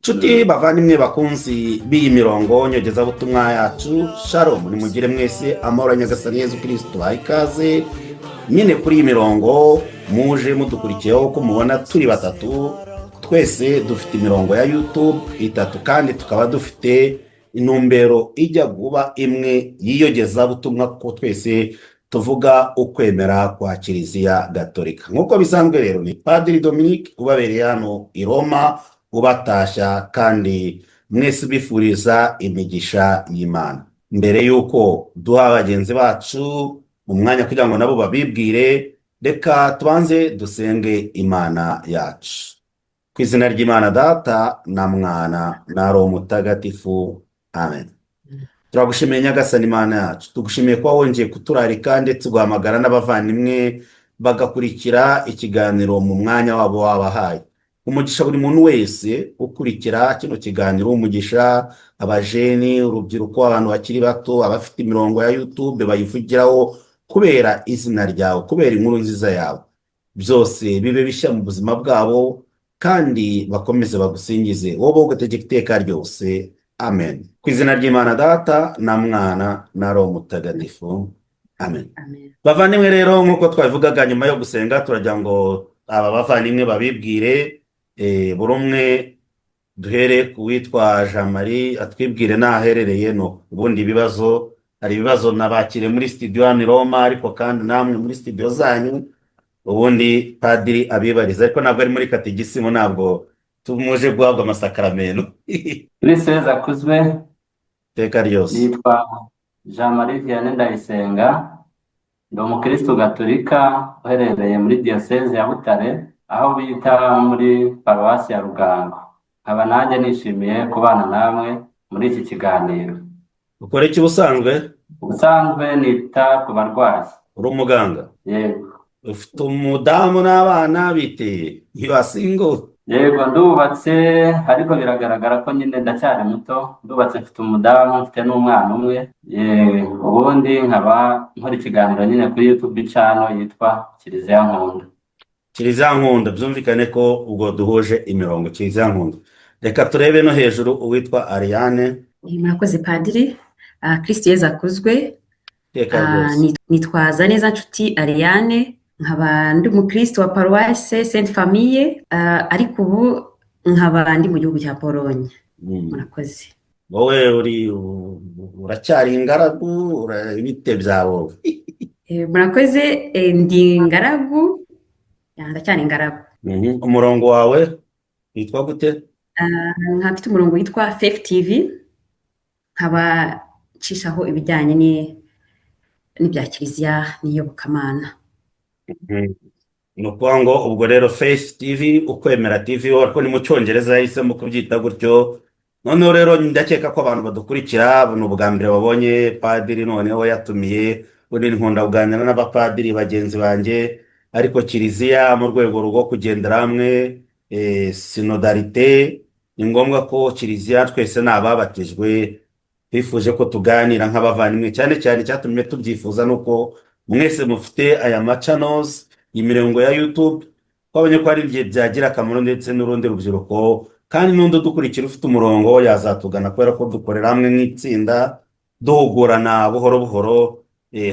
Nshuti bavandimwe, bakunzi b'iyi mirongo nyogezabutumwa yacu, shalom, nimugire mwese amahoro ya Nyagasani Yezu Kirisitu. Baha ikaze nyine kuri iyi mirongo muje mudukurikiyeho. Ko mubona turi batatu, twese dufite imirongo ya YouTube itatu, kandi tukaba dufite intumbero ijya kuba imwe y'iyogezabutumwa, kuko twese tuvuga ukwemera kwa Kiliziya Gatolika. Nk'uko bisanzwe rero, ni Padiri Dominique ubabereye hano i Roma, ubatashya kandi mwese ubifuriza imigisha y'Imana. Mbere y'uko duha bagenzi bacu umwanya kugira ngo nabo babibwire, reka tubanze dusenge Imana yacu. Ku izina ry'Imana Data na Mwana na Roho Mutagatifu, amen. Turagushimiye Nyagasani Imana yacu, tugushimiye kuba wongeye kuturarika ndetse ugahamagara n'abavandimwe bagakurikira ikiganiro mu mwanya wabo wabahaye. Umugisha buri muntu wese ukurikira kino kiganiro, umugisha abajeni, urubyiruko, abantu bakiri bato, abafite imirongo ya YouTube bayivugiraho kubera izina ryawe, kubera inkuru nziza yawe. Byose bibe bishya mu buzima bwabo kandi bakomeze bagusingize, wowe ugategeka iteka ryose, amen. Ku izina ry'Imana Data na Mwana na Roho Mutagatifu, amen. Amen. Bavandimwe rero, nk'uko twabivugaga, nyuma yo gusenga turagira ngo aba bavandimwe babibwire, buri umwe. Duhere ku witwa Jean Marie, atwibwire n'aho aherereye. No ubundi ibibazo, hari ibibazo nabakiriye muri studio hano i Roma, ariko kandi namwe muri studio zanyu, ubundi padiri abibariza, ariko ntabwo ari muri katigisimu, ntabwo tumuje guhabwa amasakaramentu. Kristo Yezu akuzwe. Iteka ryose. Nitwa Jean Marie Vianney Ndayisenga, ndi umukristo gatolika uherereye muri diyoseze ya Butare, aho bita muri paruwasi ya Rugango. Nkaba nanjye nishimiye kubana namwe muri iki kiganiro. Ukora iki ubusanzwe? Ubusanzwe nita ku barwayi. Uri umuganga? Yego. Ufite umudamu n'abana biteye? You are single? Yego, ndubatse, ariko biragaragara ko nyine ndacyari muto. Ndubatse, mfite umudamu, mfite n'umwana umwe. Ubundi nkaba nkora ikiganiro nyine kuri YouTube channel yitwa Kiliziya Nkunda. Kiliziya Nkunda, byumvikane ko ubwo duhuje imirongo, Kiliziya Nkunda. Reka turebe no hejuru uwitwa Ariane. Murakoze padiri. Kristo Yezu akuzwe. Iteka ryose. Nitwa Zaneza Nshuti Ariane, nkaba ndi umukristo wa paruwase Sainte Famille, ariko ubu nkaba ndi mu gihugu cya Pologne. Murakoze. Wowe uri uracyari ingaragu, bite byawe? Murakoze, ndi ingaragu, ndacyari ingaragu. Umurongo wawe witwa gute? Nkaba mfite umurongo witwa Faith TV, nkaba ncishaho ibijyanye n'ibya kiliziya n'iyobokamana. Ni ukuvuga ngo ubwo rero Faith TV, Ukwemera TV, ariko ni mu Cyongereza yahisemo kubyita gutyo. Noneho rero ndakeka ko abantu badukurikira ni ubwa mbere babonye padiri noneho yatumiye. Ubundi nkunda kuganira n'abapadiri bagenzi banjye, ariko kiliziya mu rwego rwo kugendera hamwe, synodalité, ni ngombwa ko kiliziya twese ni ababatijwe, twifuje ko tuganira nk'abavandimwe. Cyane cyane icyatumye tubyifuza ni uko mwese mufite aya ma channels, imirongo ya YouTube, twabonye ko hari igihe byagira akamaro ndetse n'urundi rubyiruko, kandi n'undi udukurikira ufite umurongo yazatugana, kubera ko dukorera hamwe nk'itsinda, duhugurana buhoro buhoro.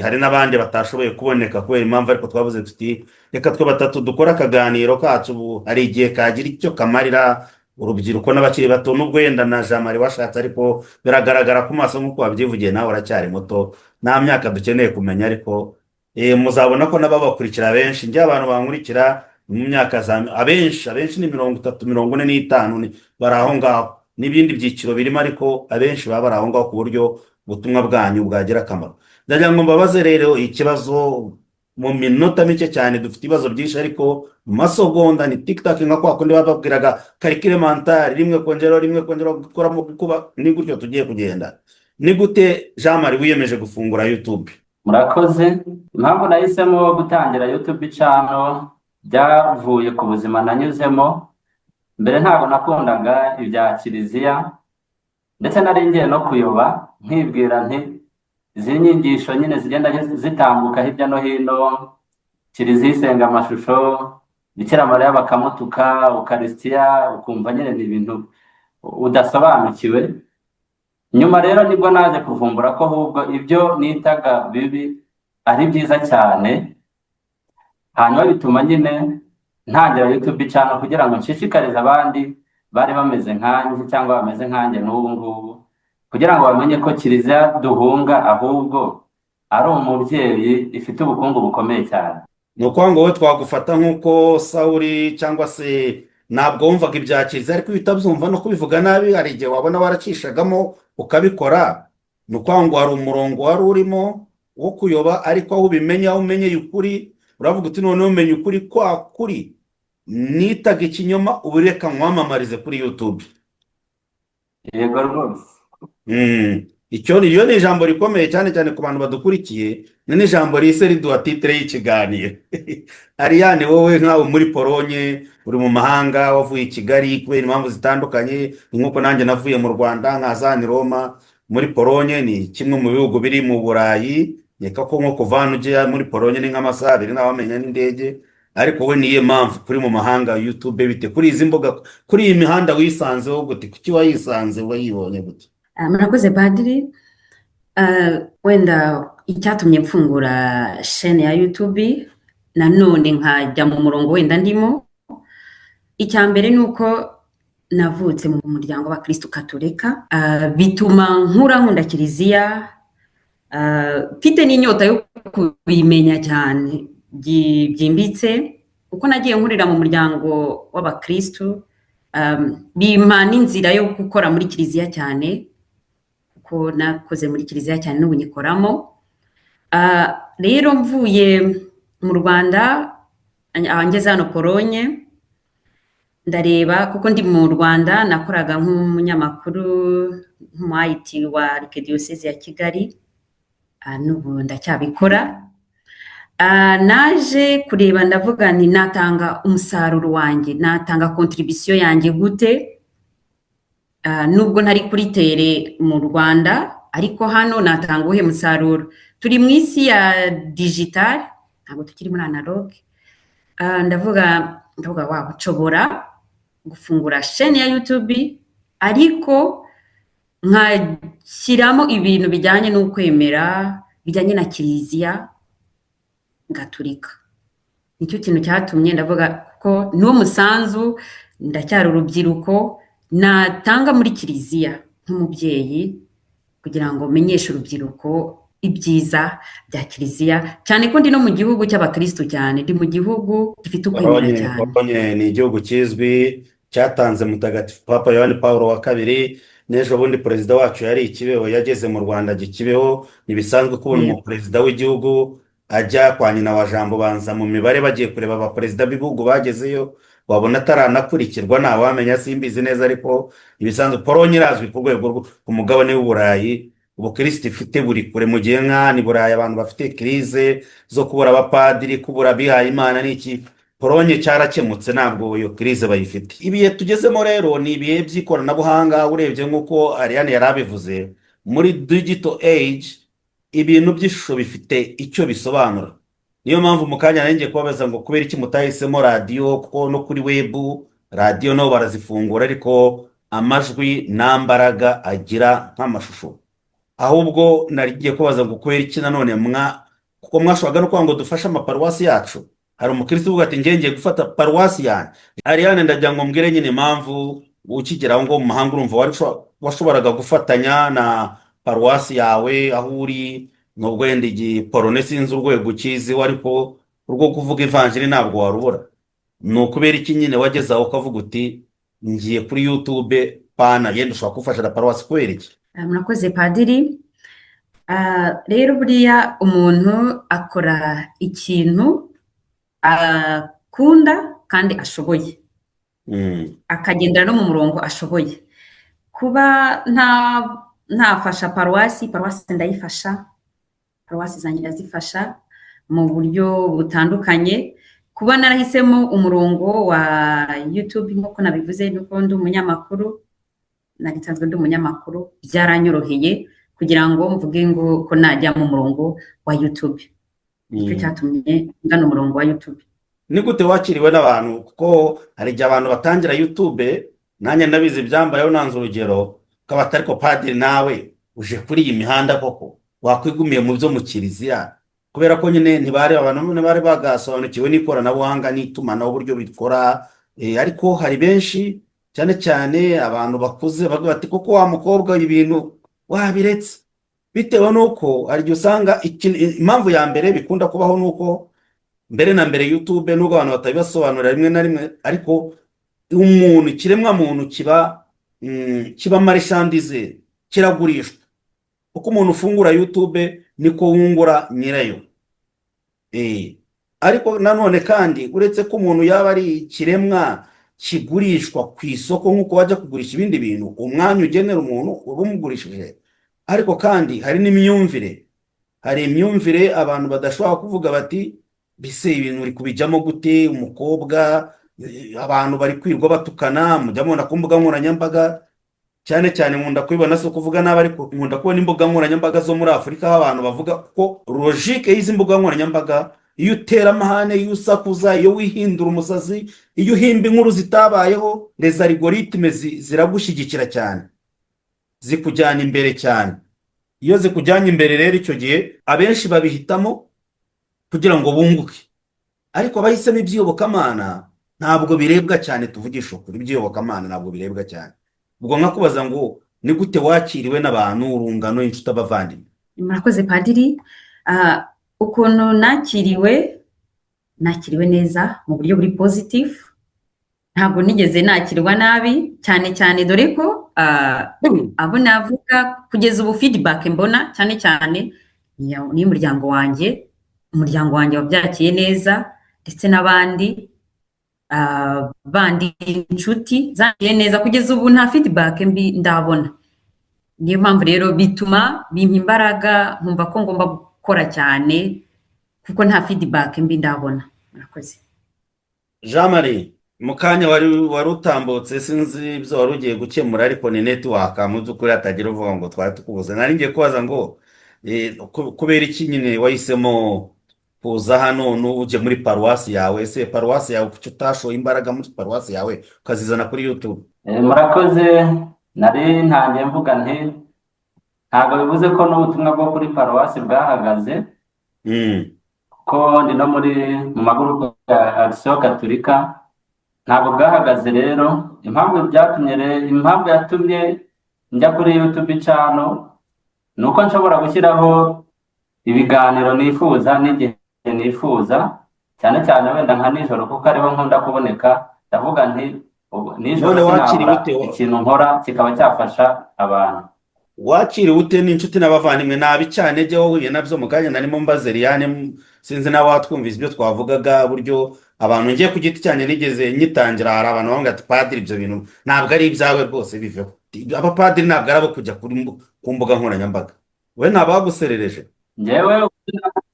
Hari n'abandi batashoboye kuboneka kubera impamvu, ariko twavuze tuti reka twe batatu dukore akaganiro kacu. Ubu hari igihe kagira icyo kamarira urubyiruko n'abakiri bato, nubwo wenda na Jean Marie washatse, ariko biragaragara ku maso nk'uko wabyivugiye, nawe uracyari muto, nta myaka dukeneye kumenya, ariko muzabona ko n'ababakurikira benshi, njye abantu bankurikira mu myaka za abenshi ni 30, 45, bari aho ngaho, n'ibindi byiciro birimo, ariko abenshi baba bari aho ngaho, ku buryo ubutumwa bwanyu bwagira akamaro. Ndagira ngo mbabaze rero ikibazo mu minota mike cyane. Dufite ibibazo byinshi, ariko mu masegonda ni tic tac, nka kwa kundi bababwiraga calcul mental, rimwe kongeraho rimwe kongeraho gukuramo kuba, ni gutyo tugiye kugenda. Ni gute Jean Marie wiyemeje gufungura YouTube? Murakoze. Impamvu nahisemo gutangira YouTube channel byavuye ku buzima nanyuzemo. Mbere ntabwo nakundaga ibya kiliziya, ndetse nari ngiye no kuyoba, nkibwira nti izi nyigisho nyine zigenda zitambuka hirya no hino, kiliziya isenga amashusho, Bikira Mariya bakamutuka, ukarisitiya, ukumva nyine ni ibintu. udasobanukiwe. Nyuma rero nibwo naje kuvumbura ko ahubwo ibyo nitaga bibi ari byiza cyane. Hanyuma bituma nyine ntangira YouTube channel kugira ngo nshishikarize abandi bari bameze nkanjye cyangwa bameze nkanjye n'ubu ngubu, kugira ngo bamenye ko kiliziya duhunga ahubwo ari umubyeyi ifite ubukungu bukomeye cyane. Ni ukuvuga ngo wowe twagufata nk'uko Sawuri, cyangwa se ntabwo wumvaga ibya kiliziya, ariko iyo utabyumva no kubivuga nabi, hari igihe wabona waracishagamo ukabikora. Ni ukuvuga ngo hari umurongo wari urimo wo kuyoba, ariko aho ubimenya, aho umenyeye ukuri, uravuga uti: "Noneho umenya ukuri kwa kuri nitaga ikinyoma, ubu reka nkwamamarize kuri YouTube." Yego rwose. Icyo ni, iyo ni ijambo rikomeye cyane cyane ku bantu badukurikiye, ni n'ijambo rihise riduha titre y'ikiganiro. Ariane, wowe nkawe muri Polonye, uri mu mahanga, wavuye i Kigali kubera impamvu zitandukanye, ni nk'uko nanjye navuye mu Rwanda nkaza hano i Roma. Muri Polonye ni kimwe mu bihugu biri mu Burayi, nkeka ko nko kuva hano ujya muri Polonye ni nk'amasaha 2, ntawamenya n'indege. Ariko wowe niyo mpamvu kuri mu mahanga, YouTube bite kuri izi mbuga, kuri iyi mihanda wisanzeho gute? Kuki wayisanze, wayibonye gute? Murakoze padiri. Wenda icyatumye mfungura chaîne ya YouTube nanone nkajya mu murongo wenda ndimo, icya mbere ni uko navutse mu muryango w'abakirisitu katolika, bituma nkura nkunda kiliziya, mfite n'inyota yo kubimenya cyane byimbitse. Uko nagiye nkurira mu muryango w'abakirisitu, bimpa n'inzira yo gukora muri kiliziya cyane, kuko nakoze muri kiliziya cyane, n'ubu nyikoramo. Rero mvuye mu Rwanda ngeze hano Polonye, ndareba, kuko ndi mu Rwanda nakoraga nk'umunyamakuru, nk'umu IT wa Archdiocese ya Kigali, n'ubu ndacyabikora. Naje kureba, ndavuga nti: "Natanga umusaruro wanjye, natanga contribution yanjye gute, nubwo ntari kuri terrain mu Rwanda, ariko hano natanga uwuhe musaruro?" Turi mu isi ya digital, ntabwo tukiri muri analogue. Ndavuga waba nshobora gufungura chaîne ya YouTube, ariko nkashyiramo ibintu bijyanye n'ukwemera, bijyanye na kiliziya gatolika. Nicyo kintu cyatumye ndavuga ko n'uwo musanzu, ndacyari urubyiruko, natanga muri kiliziya nk'umubyeyi, kugira ngo menyeshe urubyiruko ibyiza bya kiliziya, cyane ko ndi no mu gihugu cy'abakirisitu cyane, ndi mu gihugu gifite ukwemera Polonye cyane. Polonye ni igihugu kizwi cyatanze Mutagatifu Papa Yohani Paul wa kabiri. N'ejo bundi perezida wacu yari i Kibeho, yageze mu Rwanda ajya i Kibeho. Ntibisanzwe kubona umuperezida w'igihugu ajya kwa nyina wa Jambo. Banza mu mibare bagiye kureba abaperezida b'ibihugu bagezeyo, wabona ataranakurikirwa, ntawamenya, simbizi neza, ariko ibisanzwe. Polonye irazwi ku rwego ku mugabane w'Uburayi, ubukristo ifite buri kure, mu gihe nk'aha i Burayi abantu bafite crise zo kubura abapadiri, kubura abihaye Imana n'iki, Polonye cyarakemutse, ntabwo iyo crise bayifite. Ibihe tugezemo rero ni ibihe by'ikoranabuhanga. Urebye nk'uko Ariane yari abivuze, muri digital age ibintu by'ishusho bifite icyo bisobanura. Niyo mpamvu mu kanya nari ngiye kubabaza ngo kubera iki mutahisemo radiyo, kuko no kuri web radiyo nabo barazifungura, ariko amajwi nta mbaraga agira nk'amashusho. Ahubwo nari ngiye kubaza ngo kubera iki nanone mwa, kuko mwashoboraga no kuvuga ngo dufashe amaparuwasi yacu. Hari umukristo uvuga ati: "Ngiye gufata paruwasi yanjye." Ariane, ndagira ngo mbwire nyine impamvu ukigera aho ngaho mu mahanga, urumva wari washoboraga gufatanya na paruwasi yawe aho uri, nubwo wenda igiporone sinzi urwego ukiziho, ariko urwo kuvuga ivanjiri ntabwo warubura. Ni ukubera iki nyine wageze aho ukavuga uti: "Ngiye kuri YouTube"? Pana yenda ushobora gufasha na paruwasi, kubera iki? Murakoze padiri. Rero buriya umuntu akora ikintu akunda kandi ashoboye, akagendera no mu murongo ashoboye. Kuba nta ntafasha paruwasi, paruwasi ndayifasha, paruwasi zanjye ndazifasha mu buryo butandukanye. Kuba narahisemo umurongo wa YouTube, nk'uko nabivuze, nuko ndi umunyamakuru, nari nsanzwe ndi umunyamakuru, byaranyoroheye kugira ngo mvuge ngo ko najya mu murongo wa YouTube. Nicyo cyatumye ngana umurongo wa YouTube. Ni gute wakiriwe n'abantu? Kuko hari igihe abantu batangira YouTube. Nanjye ndabizi, byambayeho. Nanze urugero ukaba, ariko padiri, nawe uje kuri iyi mihanda koko, wakwigumiye mu byo mu kiliziya? Kubera ko nyine ntibari abantu, ntibari bagasobanukiwe n'ikoranabuhanga n'itumanaho uburyo bikora. Ariko hari benshi, cyane cyane abantu bakuze, bavuga bati: "Koko wa mukobwa, ibintu wabiretse?" Bitewe n'uko hari igihe usanga impamvu ya mbere bikunda kubaho ni uko mbere na mbere YouTube, nubwo abantu batabibasobanurira rimwe na rimwe, ariko umuntu, ikiremwa muntu kiba marchandise, kiragurishwa. Uko umuntu ufungura YouTube niko wungura nyirayo. Ariko nanone kandi, uretse ko umuntu yaba ari ikiremwa kigurishwa ku isoko nk'uko wajya kugurisha ibindi bintu, umwanya ugenera umuntu uba umugurishije, ariko kandi hari n'imyumvire. Hari imyumvire abantu badashobora kuvuga bati: "Bise ibintu uri kubijyamo gute, umukobwa?" Abantu bari kwirwa batukana, mujya mubona ku mbuga nkoranyambaga. Cyane cyane nkunda kubibona, si ukuvuga nabi, ariko nkunda kubona imbuga nkoranyambaga zo muri Afurika, aho abantu bavuga ko logique y'izi mbuga nkoranyambaga, iyo utera amahane, iyo usakuza, iyo wihindura umusazi, iyo uhimba inkuru zitabayeho, les algorithmes ziragushyigikira cyane, zikujyana imbere cyane. Iyo zikujyanye imbere rero, icyo gihe abenshi babihitamo kugira ngo bunguke. Ariko abahisemo iby'iyobokamana ntabwo birebwa cyane, tuvugisha ukuri, iby'iyobokamana ntabwo birebwa cyane. Ubwo nkakubaza ngo ni gute wakiriwe n'abantu, urungano, inshuti, abavandimwe? Murakoze, padiri. Ukuntu nakiriwe, nakiriwe neza mu buryo buri positive. Ntabwo nigeze nakirwa nabi cyane cyane, dore ko abo navuga kugeza ubu, feedback mbona cyane cyane ni iy'umuryango wanjye. Umuryango wanjye wabyakiye neza, ndetse n'abandi bandi, inshuti zakiriye neza. Kugeza ubu nta feedback mbi ndabona. Niyo mpamvu rero bituma bimpa imbaraga, nkumva ko ngomba gukora cyane, kuko nta feedback mbi ndabona. Murakoze. Jean Marie, mu kanya wari utambutse, sinzi ibyo wari ugiye gukemura, ariko ni network mu by'ukuri, hatagira uvuga ngo twari tukubuze. Nari ngiye kubaza ngo kubera iki nyine wahisemo kuza hano n'ujye muri paruwasi yawe? Ese paruwasi yawe, kuki utashoye imbaraga muri paruwasi yawe, ukazizana kuri YouTube? Murakoze. Nari ntangiye mvuga nti ntabwo bivuze ko n'ubutumwa bwo kuri paruwasi bwahagaze, kuko ndi no muri mu magurupe ya Action Gatolika, ntabwo bwahagaze. Rero impamvu yatumye njya kuri YouTube channel ni uko nshobora gushyiraho ibiganiro nifuza n'igihe nifuza, cyane cyane wenda nka nijoro, kuko ariho nkunda kuboneka. Ndavuga nti ubu nijoro None wakiriwe sinabura ute? ikintu nkora kikaba cyafasha abantu. Wakiriwe ute n'inshuti n'abavandimwe? Nabi cyane jya wahuye nabyo mu kanya narimo mbaze Liliane, sinzi nawe watwumvise ibyo twavugaga, buryo abantu, ngiye ku giti cyanjye nigeze nyitangira, hari abantu bavuga ati: "Padiri, ibyo bintu ntabwo ari ibyawe rwose, biveho. Abapadiri ntabwo ari abo kujya ku mbuga nkoranyambaga." We ntabaguserereje? Njyewe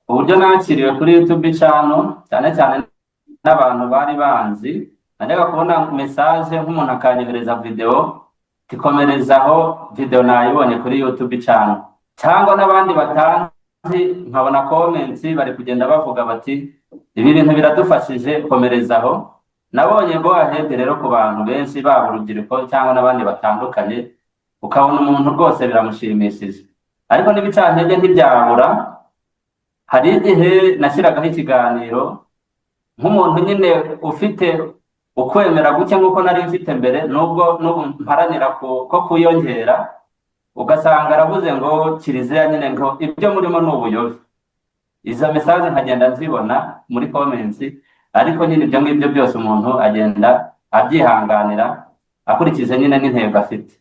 uburyo nakiriwe kuri YouTube channel, cyane cyane n'abantu bari banzi, najyaga kubona message nk'umuntu akanyohereza video, tikomerezaho, video nayibonye kuri YouTube channel, cyangwa n'abandi batanzi nkabona comments bari kugenda bavuga bati: "Ibi bintu biradufashije, komerezaho." Nabonye go ahead rero ku bantu benshi, baba urubyiruko cyangwa n'abandi batandukanye, ukabona umuntu rwose biramushimishije. Ariko n'ibicantege ntibyabura. Hari igihe nashyiragaho ikiganiro, nk'umuntu nyine ufite ukwemera guke nk'uko nari mfite mbere, nubwo n'ubu mparanira ko kuyongera, ugasanga aravuze ngo kiliziya nyine, ngo ibyo murimo ni ubuyobe. Izo message nkagenda nzibona muri comments, ariko nyine ibyo ngibyo byose umuntu agenda abyihanganira akurikije nyine n'intego afite.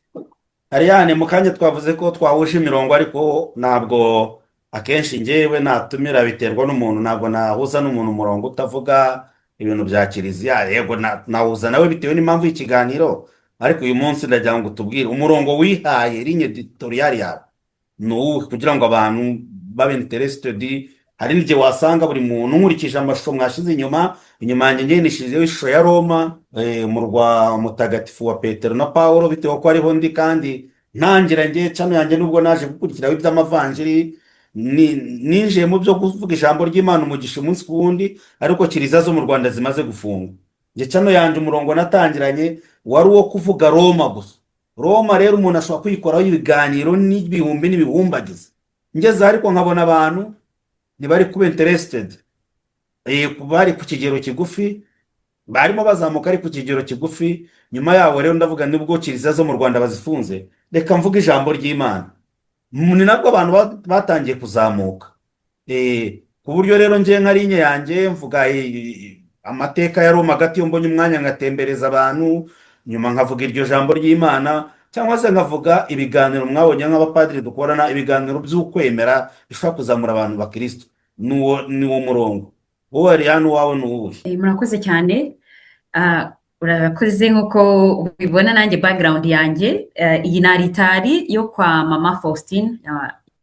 Ariane, mu kanya twavuze ko twahuje imirongo, ariko ntabwo akenshi ngewe natumira, biterwa n'umuntu. Ntabwo nahuza n'umuntu umurongo utavuga ibintu bya kiliziya. Yego, nahuza nawe bitewe n'impamvu y'ikiganiro, ariko uyu munsi ndagira ngo tubwire umurongo wihaye, ligne éditoriale yawe ni uwuhe, kugira ngo abantu babe interested. Hari n'igihe wasanga buri muntu, nkurikije amashusho mwashyize inyuma, inyuma yanjye ngewe nishyizeho ishusho ya Roma, umurwa mutagatifu wa Petero na Paulo, bitewe ko ariho ndi kandi ntangira ngewe channel yanjye. Nubwo naje gukurikiraho iby'amavanjiri, ninjiye mu byo kuvuga ijambo ry'Imana, umugisha umunsi ku wundi, ariko kiliziya zo mu Rwanda zimaze gufungwa. Njye channel yanjye, umurongo natangiranye wari uwo kuvuga Roma gusa. Roma rero umuntu ashobora kuyikoraho ibiganiro n'ibihumbi n'ibihumbagiza. Ngeze ariko nkabona abantu ntibari kuba interested. Bari ku kigero kigufi, barimo bazamuka ari ku kigero kigufi. Nyuma yaho rero ndavuga, nibwo kiliziya zo mu Rwanda bazifunze, reka mvuge ijambo ry'Imana. Ni nabwo abantu batangiye kuzamuka. Ku buryo rero njye nka ligne yanjye mvuga amateka ya Roma hagati, iyo mbonye umwanya ngatembereza abantu, nyuma nkavuga iryo jambo ry'Imana, cyangwa se nkavuga ibiganiro mwabonye nk'abapadiri dukorana, ibiganiro by'ukwemera bishobora kuzamura abantu bakristo. Ni uwo murongo. Wowe Ariane, uwawe ni uwuhe? Murakoze cyane. Urakoze. Nk'uko ubibona nanjye background yanjye, iyi ni alitari yo kwa Mama Faustine,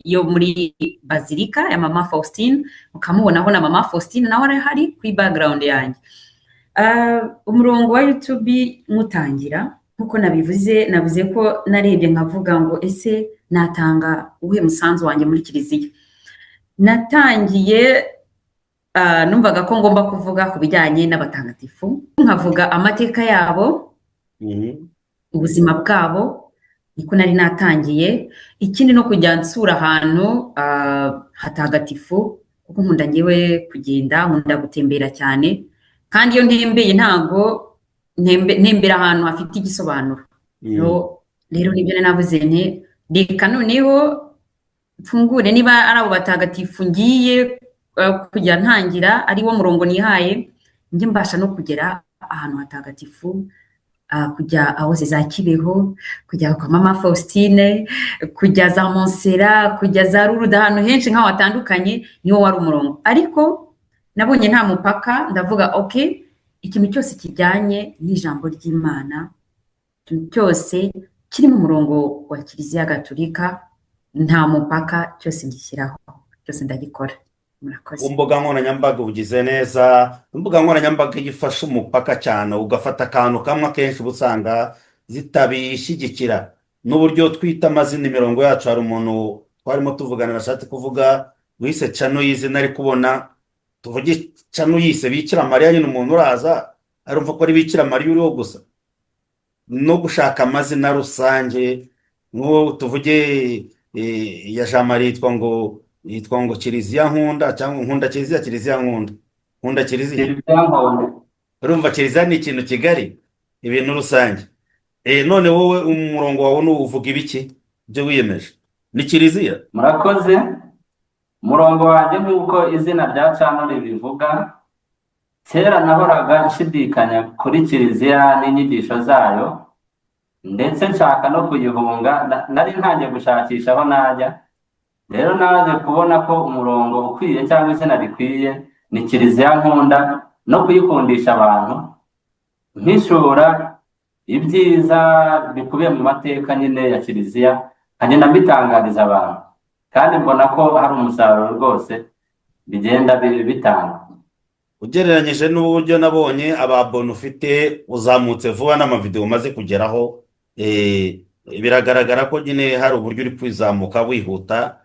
yo muri Bazilika ya Mama Faustine, mukamubonaho na Mama Faustine nawe arahari kuri background yanjye. Umurongo wa YouTube nywutangira, nk'uko nabivuze, navuze ko narebye nkavuga ngo ese natanga uwuhe musanzu wanjye muri kiliziya? Natangiye numvaga ko ngomba kuvuga ku bijyanye n'abatagatifu, nkavuga amateka yabo, ubuzima bwabo, niko nari natangiye. Ikindi no kujya nsura ahantu hatagatifu, kuko nkunda ngewe kugenda, nkunda gutembera cyane, kandi iyo ntembeye ntago ntembera ahantu hafite igisobanuro. Rero nibyo nari navuze nti reka noneho mfungure, niba ari abo batagatifu ngiye kujya ntangira, ari wo murongo nihaye, njye mbasha no kugera ahantu hatagatifu, kujya aho za Kibeho, kujya kwa Mama Faustine, kujya za Montserrat, kujya za Lourdes, ahantu henshi nk'aho hatandukanye, niwo wari umurongo. Ariko nabonye nta mupaka, ndavuga ok, ikintu cyose kijyanye n'ijambo ry'Imana, ikintu cyose kiri mu murongo wa Kiliziya Gatolika, nta mupaka, cyose ngishyiraho, cyose ndagikora. Murakoze. Ku mbuga nkoranyambaga ugize neza. Imbuga nkoranyambaga iyo ifashe umupaka cyane, ugafata akantu kamwe, akenshi uba usanga zitabishyigikira. N'uburyo twita amazina imirongo yacu, hari umuntu twarimo tuvugana nashatse kuvuga wise channel y'izina, ari kubona tuvuge channel yise Bikira Mariya nyine, umuntu uraza arumva ko ari Bikira Mariya uriho gusa. No gushaka amazina rusange, nk'uwo tuvuge ya Jean Marie yitwa ngo Kiliziya Nkunda, cyangwa Nkunda Kiliziya, Kiliziya Nkunda, Nkunda Kiliziya. Kiliziya Nkunda. Urumva kiliziya ni ikintu kigari, ibintu rusange. None wowe umurongo wawe ni uvuga ibiki? Ibyo wiyemeje ni kiliziya? Murakoze. Umurongo wanjye, nk'uko izina rya channel ribivuga, kera nahoraga nshidikanya kuri kiliziya n'inyigisho zayo, ndetse nshaka no kuyihunga. Nari ntangiye gushakisha aho najya. Rero naje kubona ko umurongo ukwiye cyangwa izina rikwiye ni Kiliziya Nkunda, no kuyikundisha abantu, mpishura ibyiza bikubiye mu mateka nyine ya kiliziya, nkagenda mbitangariza abantu, kandi mbona ko hari umusaruro rwose bigenda bitanga. Ugereranyije n'uburyo nabonye ababona ufite, uzamutse vuba n'amavidewo umaze kugeraho, biragaragara ko nyine hari uburyo uri kwizamuka wihuta.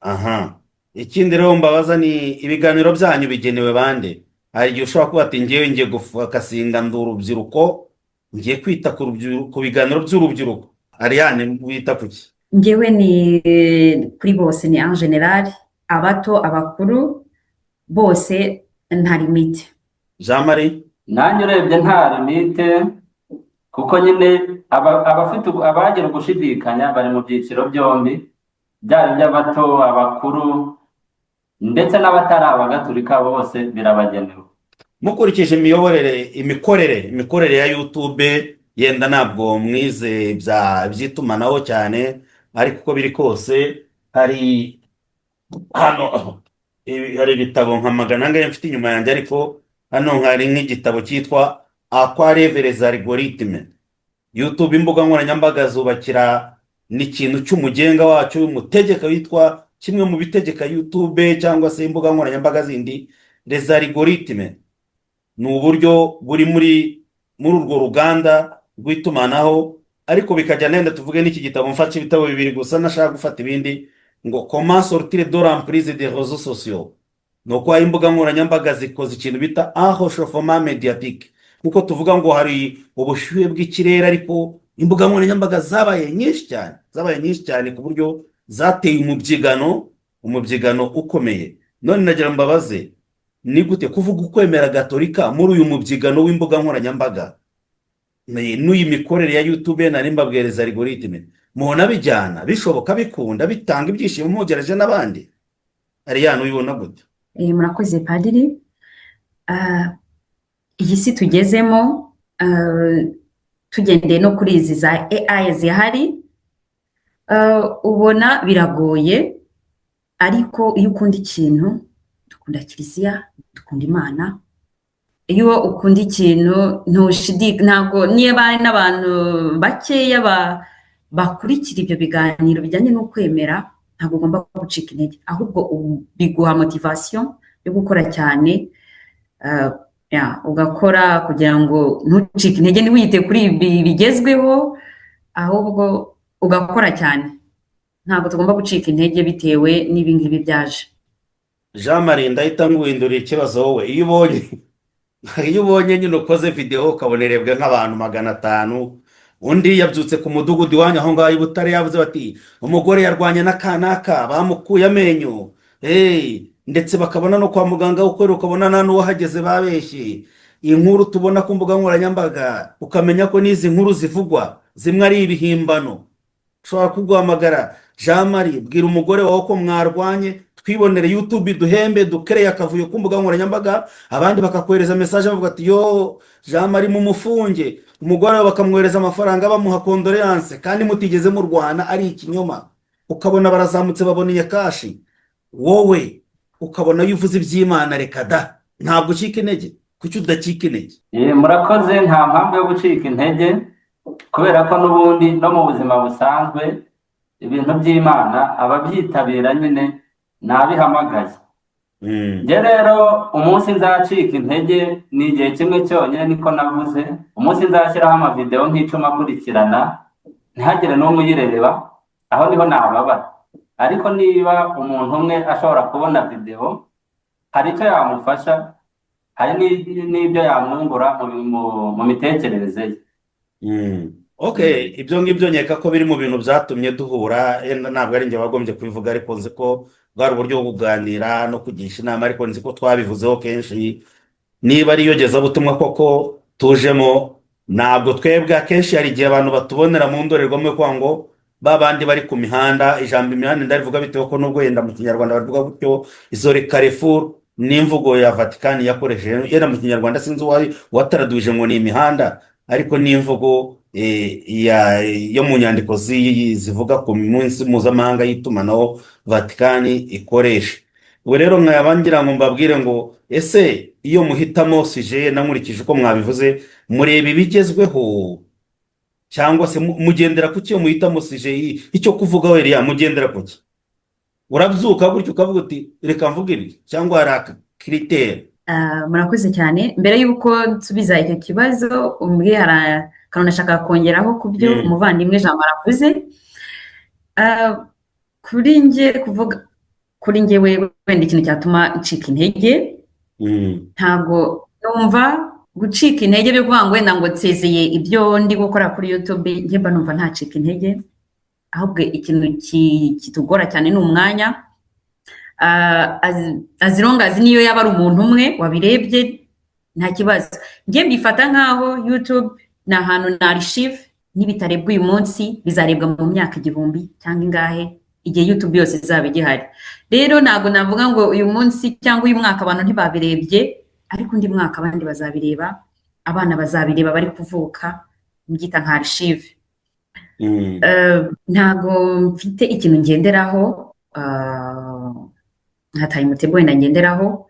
Aha ikindi rero mbabaza ni ibiganiro byanyu bigenewe bande? Hari igihe ushobora kuba ati ngewe ngiye gufocusinga, ndi urubyiruko, ngiye kwita ku rubyiruko, ku biganiro by'urubyiruko. Ariane, wita ku ki? Njyewe ni kuri bose, ni en général, abato, abakuru, bose, nta limite. Jean Marie? Nanjye urebye nta limite, kuko nyine abafite abagira ugushidikanya bari mu byiciro byombi, byaba iby'abato, abakuru, ndetse n'abatari abagatulika, bose birabagenewe. Mukurikije imiyoborere, imikorere ya YouTube, yenda ntabwo mwize bya by'itumanaho cyane, ariko uko biri kose hari hano hari ibitabo nka 400 mfite inyuma yanjye, ariko hano hari nk'igitabo cyitwa À quoi rêvent les algorithmes. YouTube, imbuga nkoranyambaga zubakira n'ikintu cy'umugenga wacyo, umutegeka witwa kimwe mu bitegeka YouTube cyangwa se imbuga nkoranyambaga zindi, les algorithmes, ni uburyo buri muri urwo ruganda rw'itumanaho. Ariko bikajya nenda tuvuge n'iki gitabo, mfashe ibitabo bibiri gusa, nashaka gufata ibindi, ngo "Comment sortir de l'emprise des réseaux sociaux". Ni uko imbuga nkoranyambaga zikoze ikintu bita un réchauffement médiatique. Kuko tuvuga ngo hari ubushyuhe bw'ikirere, ariko imbuga nkoranyambaga zabaye nyinshi cyane, zabaye nyinshi cyane ku buryo zateye umubyigano ukomeye. None nagira ngo mbabaze, ni gute kuvuga ukwemera gatolika muri uyu mubyigano w'imbuga nkoranyambaga n'uyi mikorere ya YouTube nari mbabwereza, algorithme, mubona bijyana, bishoboka, bikunda, bitanga ibyishimo mugereje n'abandi? Ariane, ubibona gute? Murakoze padiri. Iyi si tugezemo, tugendeye no kuri izi za AI zihari, ubona biragoye, ariko iyo ukunda ikintu, dukunda kiliziya, dukunda Imana, iyo ukunda ikintu ntushidika, ntabwo niba hari n'abantu bakeya bakurikira ibyo biganiro bijyanye n'ukwemera, ntabwo ugomba gucika intege, ahubwo biguha motivation yo gukora cyane, ugakora kugira ngo ntucike intege, ntiwite kuri ibi bigezweho, ahubwo ugakora cyane. Ntabwo tugomba gucika intege bitewe n'ibi ngibi byaje. Jean Marie, ndahita nguhindurira ikibazo. Wowe iyo ubonye nyine ukoze videwo ukabona irebwa nk'abantu 500, undi yabyutse ku mudugudu iwanyu aho ngaho i Butare yavuze bati: "Umugore yarwanye n'akanaka, bamukuye amenyo." Hey, ndetse bakabona no kwa muganga ukorera, ukabona nta n'uwahageze, babeshye. Inkuru tubona ku mbuga nkoranyambaga, ukamenya ko n'izi nkuru zivugwa zimwe ari ibihimbano. Ushobora kuguhamagara: "Jean Marie, bwira umugore wawe ko mwarwanye, twibonere YouTube, duhembe, dukereye akavuyo ku mbuga nkoranyambaga." Abandi bakakohereza message bavuga ati: "Yo, Jean Marie mumufunge." Umugore wawe bakamwohereza amafaranga bamuha condoléances kandi mutigeze murwana, ari ikinyoma. Ukabona barazamutse, baboneye cash. Wowe ukabona iyo uvuze iby'Imana, reka da, ntabwo ucika intege. Kuki udacika intege? Murakoze. Nta mpamvu yo gucika intege, kubera ko n'ubundi no mu buzima busanzwe ibintu by'Imana ababyitabira nyine nabihamagaye. Njye rero umunsi nzacika intege ni igihe kimwe cyonyine, niko navuze: umunsi nzashyiraho amavidewo nk'10 akurikirana ntihagire n'umwe uyireba, aho niho nababara. Ariko niba umuntu umwe ashobora kubona videwo, hari icyo yamufasha, hari n'ibyo yamwungura mu mitekerereze ye. Okay, ibyo ngibyo nkeka ko biri mu bintu byatumye duhura. Yenda ntabwo ari njye wagombye kubivuga, ariko nzi ko bwari uburyo bwo kuganira no kugisha inama, ariko nzi ko twabivuzeho kenshi. Niba ari iyogezabutumwa koko tujemo, ntabwo twebwe akenshi hari igihe abantu batubonera mu ndorerwamo yo kuvuga ngo ba bandi bari ku mihanda. Ijambo imihanda ndarivuga bitewe ko nubwo yenda mu Kinyarwanda bavuga gutyo, izo carrefour ni imvugo ya Vatikani yakoresheje. Yenda mu Kinyarwanda sinzi uwari wataraduje ngo ni imihanda, ariko ni imvugo yo mu nyandiko zivuga ku munsi mpuzamahanga y'itumanaho Vatikani ikoresha. Ubu rero nkaba ngira ngo mbabwire ngo: ese iyo muhitamo sujet, na nkurikije uko mwabivuze, mureba ibigezweho cyangwa se mugendera ku cyo muhitamo sujet, icyo kuvuga? Weriya, mugendera ku ki? Urabyuka gutyo ukavuga uti: "Reka mvuge ibi," cyangwa hari critère? Murakoze cyane. Mbere y'uko nsubiza icyo kibazo, umbwiye hari akantu nashaka kongeraho ku byo umuvandimwe Jean Marie avuze. Kuri njye, kuvuga kuri njye wenda ikintu cyatuma ncika intege, ntabwo numva gucika intege byo kuvuga ngo wenda ngo nsezeye ibyo ndi gukora kuri YouTube. Njye mba numva ntacika intege, ahubwo ikintu kitugora cyane ni umwanya. As long as niyo yaba ari umuntu umwe wabirebye, nta kibazo. Njye mbifata nk'aho YouTube ni ahantu na archive, nibitarebwa uyu munsi bizarebwa mu myaka 1000 cyangwa ingahe, igihe YouTube yose izaba igihari. Rero ntabwo navuga ngo uyu munsi cyangwa uyu mwaka abantu ntibabirebye, ariko undi mwaka abandi bazabireba, abana bazabireba bari kuvuka. Mbyita nka archive. Ntabwo mfite ikintu ngenderaho nka timetable wenda ngenderaho.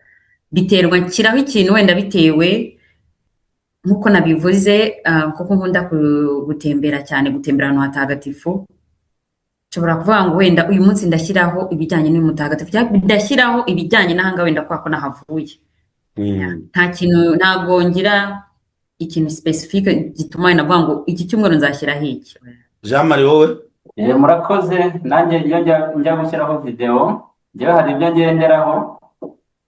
Biterwa, nshyiraho ikintu wenda bitewe nk'uko nabivuze, kuko nkunda gutembera cyane, gutembera ahantu hatagatifu. Nshobora kuvuga ngo wenda uyu munsi ndashyiraho ibijyanye n'uyu mutagatifu, cyangwa ndashyiraho ibijyanye n'ahangaha wenda kubera ko nahavuye. Nta kintu, ntabwo ngira ikintu spécifique gituma wenda mvuga ngo iki cyumweru nzashyiraho iki. Jean Marie, wowe? Murakoze. Nanjye iyo njya gushyiraho videwo, njyewe hari ibyo ngenderaho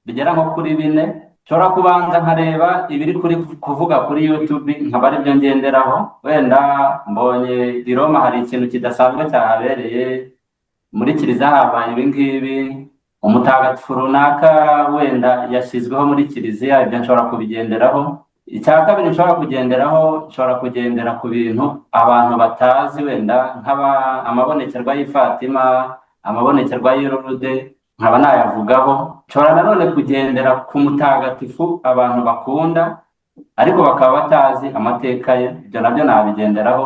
bigera nko kuri bine. Nshobora kubanza nkareba ibiri kuri kuvuga kuri YouTube, nkaba aribyo ngenderaho. Wenda mbonye i Roma hari ikintu kidasanzwe cyahabereye, muri kiliziya habaye ibi ngibi, umutagatifu runaka wenda yashyizweho muri kiliziya, ibyo nshobora kubigenderaho. Icya kabiri nshobora kugenderaho, nshobora kugendera ku bintu abantu batazi, wenda nk'aba amabonekerwa y'i Fatima, amabonekerwa y'i Lourdes, nkaba nayavugaho. Nshobora nanone kugendera ku mutagatifu abantu bakunda ariko bakaba batazi amateka ye, ibyo nabyo nabigenderaho.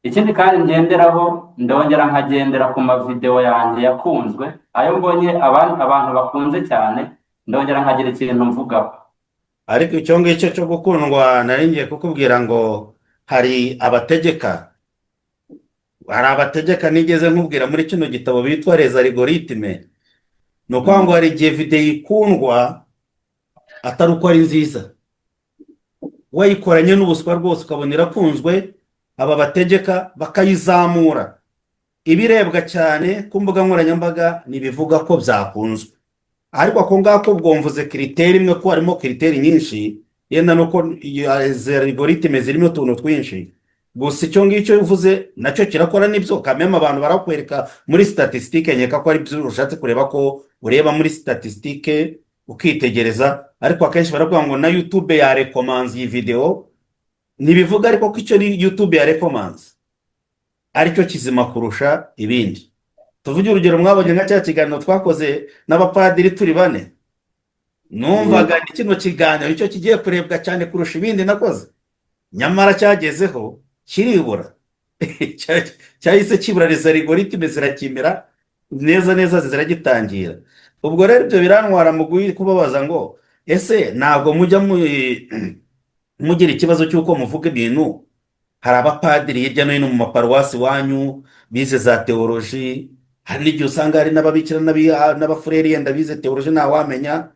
Ikindi kandi ngenderaho, ndongera nkagendera ku mavidewo yanjye yakunzwe, ayo mbonye abantu bakunze cyane, ndongera nkagira ikintu mvugaho. Ariko icyo ngicyo cyo gukundwa, nari ngiye kukubwira ngo hari abategeka nigeze nkubwira muri kino gitabo bitwa les algorithmes. Ni ukuvuga ngo hari igihe videwo ikundwa atari uko ari nziza, wayikoranye n'ubuswa rwose ukabona irakunzwe, aba bategeka bakayizamura. Ibirebwa cyane ku mbuga nkoranyambaga ntibivuga ko byakunzwe. Ariko ako ngako ubwo mvuze critère imwe, ko harimo critère nyinshi, yenda nuko izi algorithmes zirimo utuntu twinshi. Gusa icyo ngicyo uvuze nacyo kirakora, nibyo kameme, abantu barakwereka muri statistique, nkeka ko ari byo ushatse kureba, ko ureba muri statistique ukitegereza. Ariko akenshi baravuga ngo na YouTube yarekomanze iyi videwo, ntibivuga ariko ko icyo YouTube yarekomanze aricyo kizima kurusha ibindi. Tuvuge urugero, mwabonye nka cya kiganiro twakoze n'abapadiri turi bane, numvaga ni kino kiganiro nicyo kigiye kurebwa cyane kurusha ibindi nakoze, nyamara cyagezeho kiribura. Cyahise kibura, les algorithmes zirakimira neza neza, ziragitangira. Ubwo rero ibyo birantwara mu kubabaza ngo ese ntabwo mujya mugira ikibazo cy'uko muvuga ibintu? Hari abapadiri hirya no hino mu maparuwasi iwanyu bize za théologie, hari n'igihe usanga hari n'ababikira n'abafureri yenda bize théologie, ntawamenya.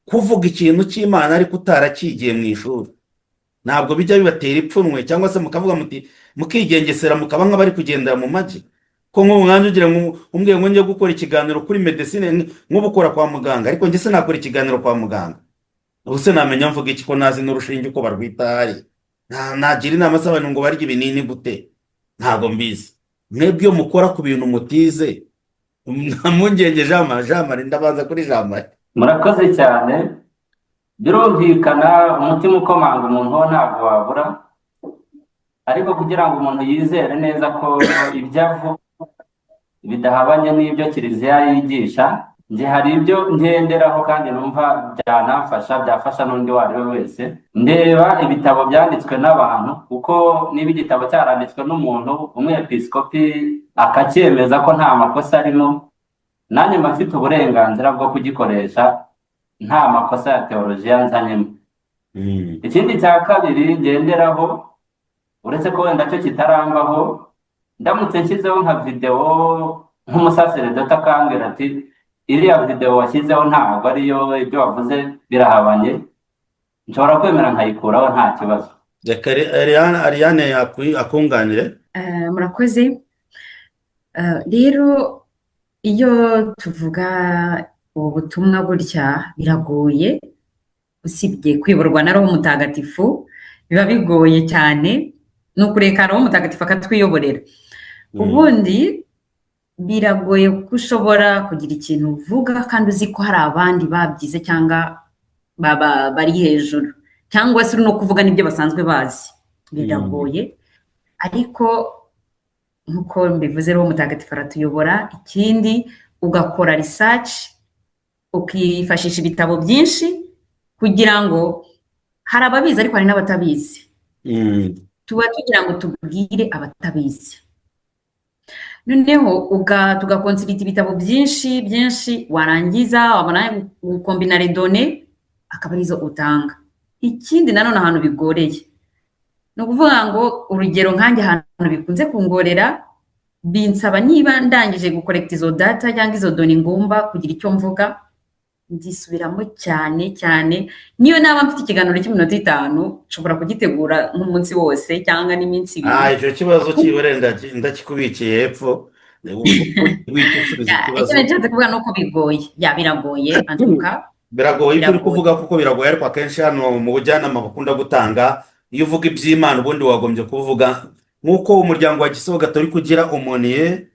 Kuvuga ikintu cy'Imana ariko utarakigiye mu ishuri, ntabwo bijya bibatera ipfunwe, cyangwa se mukavuga muti mukigengesera, mukaba nk'abari kugendera mu magi? Ko nk'ubu mwanjye ugira ngo umbwiye ngo njye gukora ikiganiro kuri médecine, nk'ubu ukora kwa muganga, ariko njye sinakora ikiganiro kwa muganga. Ubu se namenya mvuga iki, ko nazi n'urushinge uko barwita? Hari nagira inama z'abantu ngo barye ibinini gute? Ntabwo mbizi. Mwebwe iyo mukora ku bintu mutize, nta mpungenge? Jean Marie, Jean Marie, ndabanza kuri Jean Marie. Murakoze cyane. Birumvikana, umutima ukomanga umuntu wo ntabwo wabura, ariko kugira ngo umuntu yizere neza ko ibyo avuga bidahabanye n'ibyo kiliziya yigisha, njye hari ibyo ngenderaho kandi numva byanamfasha, byafasha n'undi uwo ari we wese. Ndeba ibitabo byanditswe n'abantu, kuko niba igitabo cyaranditswe n'umuntu umwepiskopi akacyemeza ko nta makosa arimo, nanjye mba mfite uburenganzira bwo kugikoresha nta makosa ya teolojiya nzanyemo. Ikindi cya kabiri ngenderaho, uretse ko wenda cyo kitarambaho, ndamutse nshyizeho nka videwo, nk'umusaseredoti akambwira ati iriya videwo washyizeho ntabwo ariyo, ibyo wavuze birahabanye, nshobora kwemera nkayikuraho nta kibazo. Reka Ariane akunganire. Murakoze. Rero iyo tuvuga ubu butumwa gutya biragoye, usibye kwiburwa na Roho Mutagatifu biba bigoye cyane, ni ukureka Roho Mutagatifu akatwiyoborera. Ubundi biragoye ko ushobora kugira ikintu uvuga kandi uzi ko hari abandi babyize cyangwa bari hejuru, cyangwa se uri no kuvuga n'ibyo basanzwe bazi, biragoye. Ariko nk'uko mbivuze, Roho Mutagatifu aratuyobora. Ikindi, ugakora research, ukifashisha ibitabo byinshi, kugira ngo hari ababizi ariko hari n'abatabizi. Tuba tugira ngo tubwire abatabizi, noneho tugakonsulita ibitabo byinshi byinshi, warangiza wabona gukombina les données, akaba arizo utanga. Ikindi nanone, ahantu bigoreye, ni ukuvuga ngo urugero nkanjye ahantu bikunze kungorera, binsaba niba ndangije gukorekita izo data cyangwa izo données, ngomba kugira icyo mvuga, ndisubiramo cyane cyane. Niyo naba mfite ikiganiro cy'iminota 5, nshobora kugitegura nk'umunsi wose cyangwa n'iminsi 2. Ah, icyo kibazo cyibure ndakikubikiye hepfo wita usubiza Ya, ikibazo. Icyo nashatse kuvuga ni uko bigoye, ya, biragoye antuka. Biragoye ibyo uri Biragoye. kuvuga kuko biragoye, ariko akenshi hano mu bujyanama bakunda gutanga, iyo uvuga iby'Imana ubundi wagombye kuvuga nk'uko umuryango wa Kiliziya Gatolika ugira aumônier,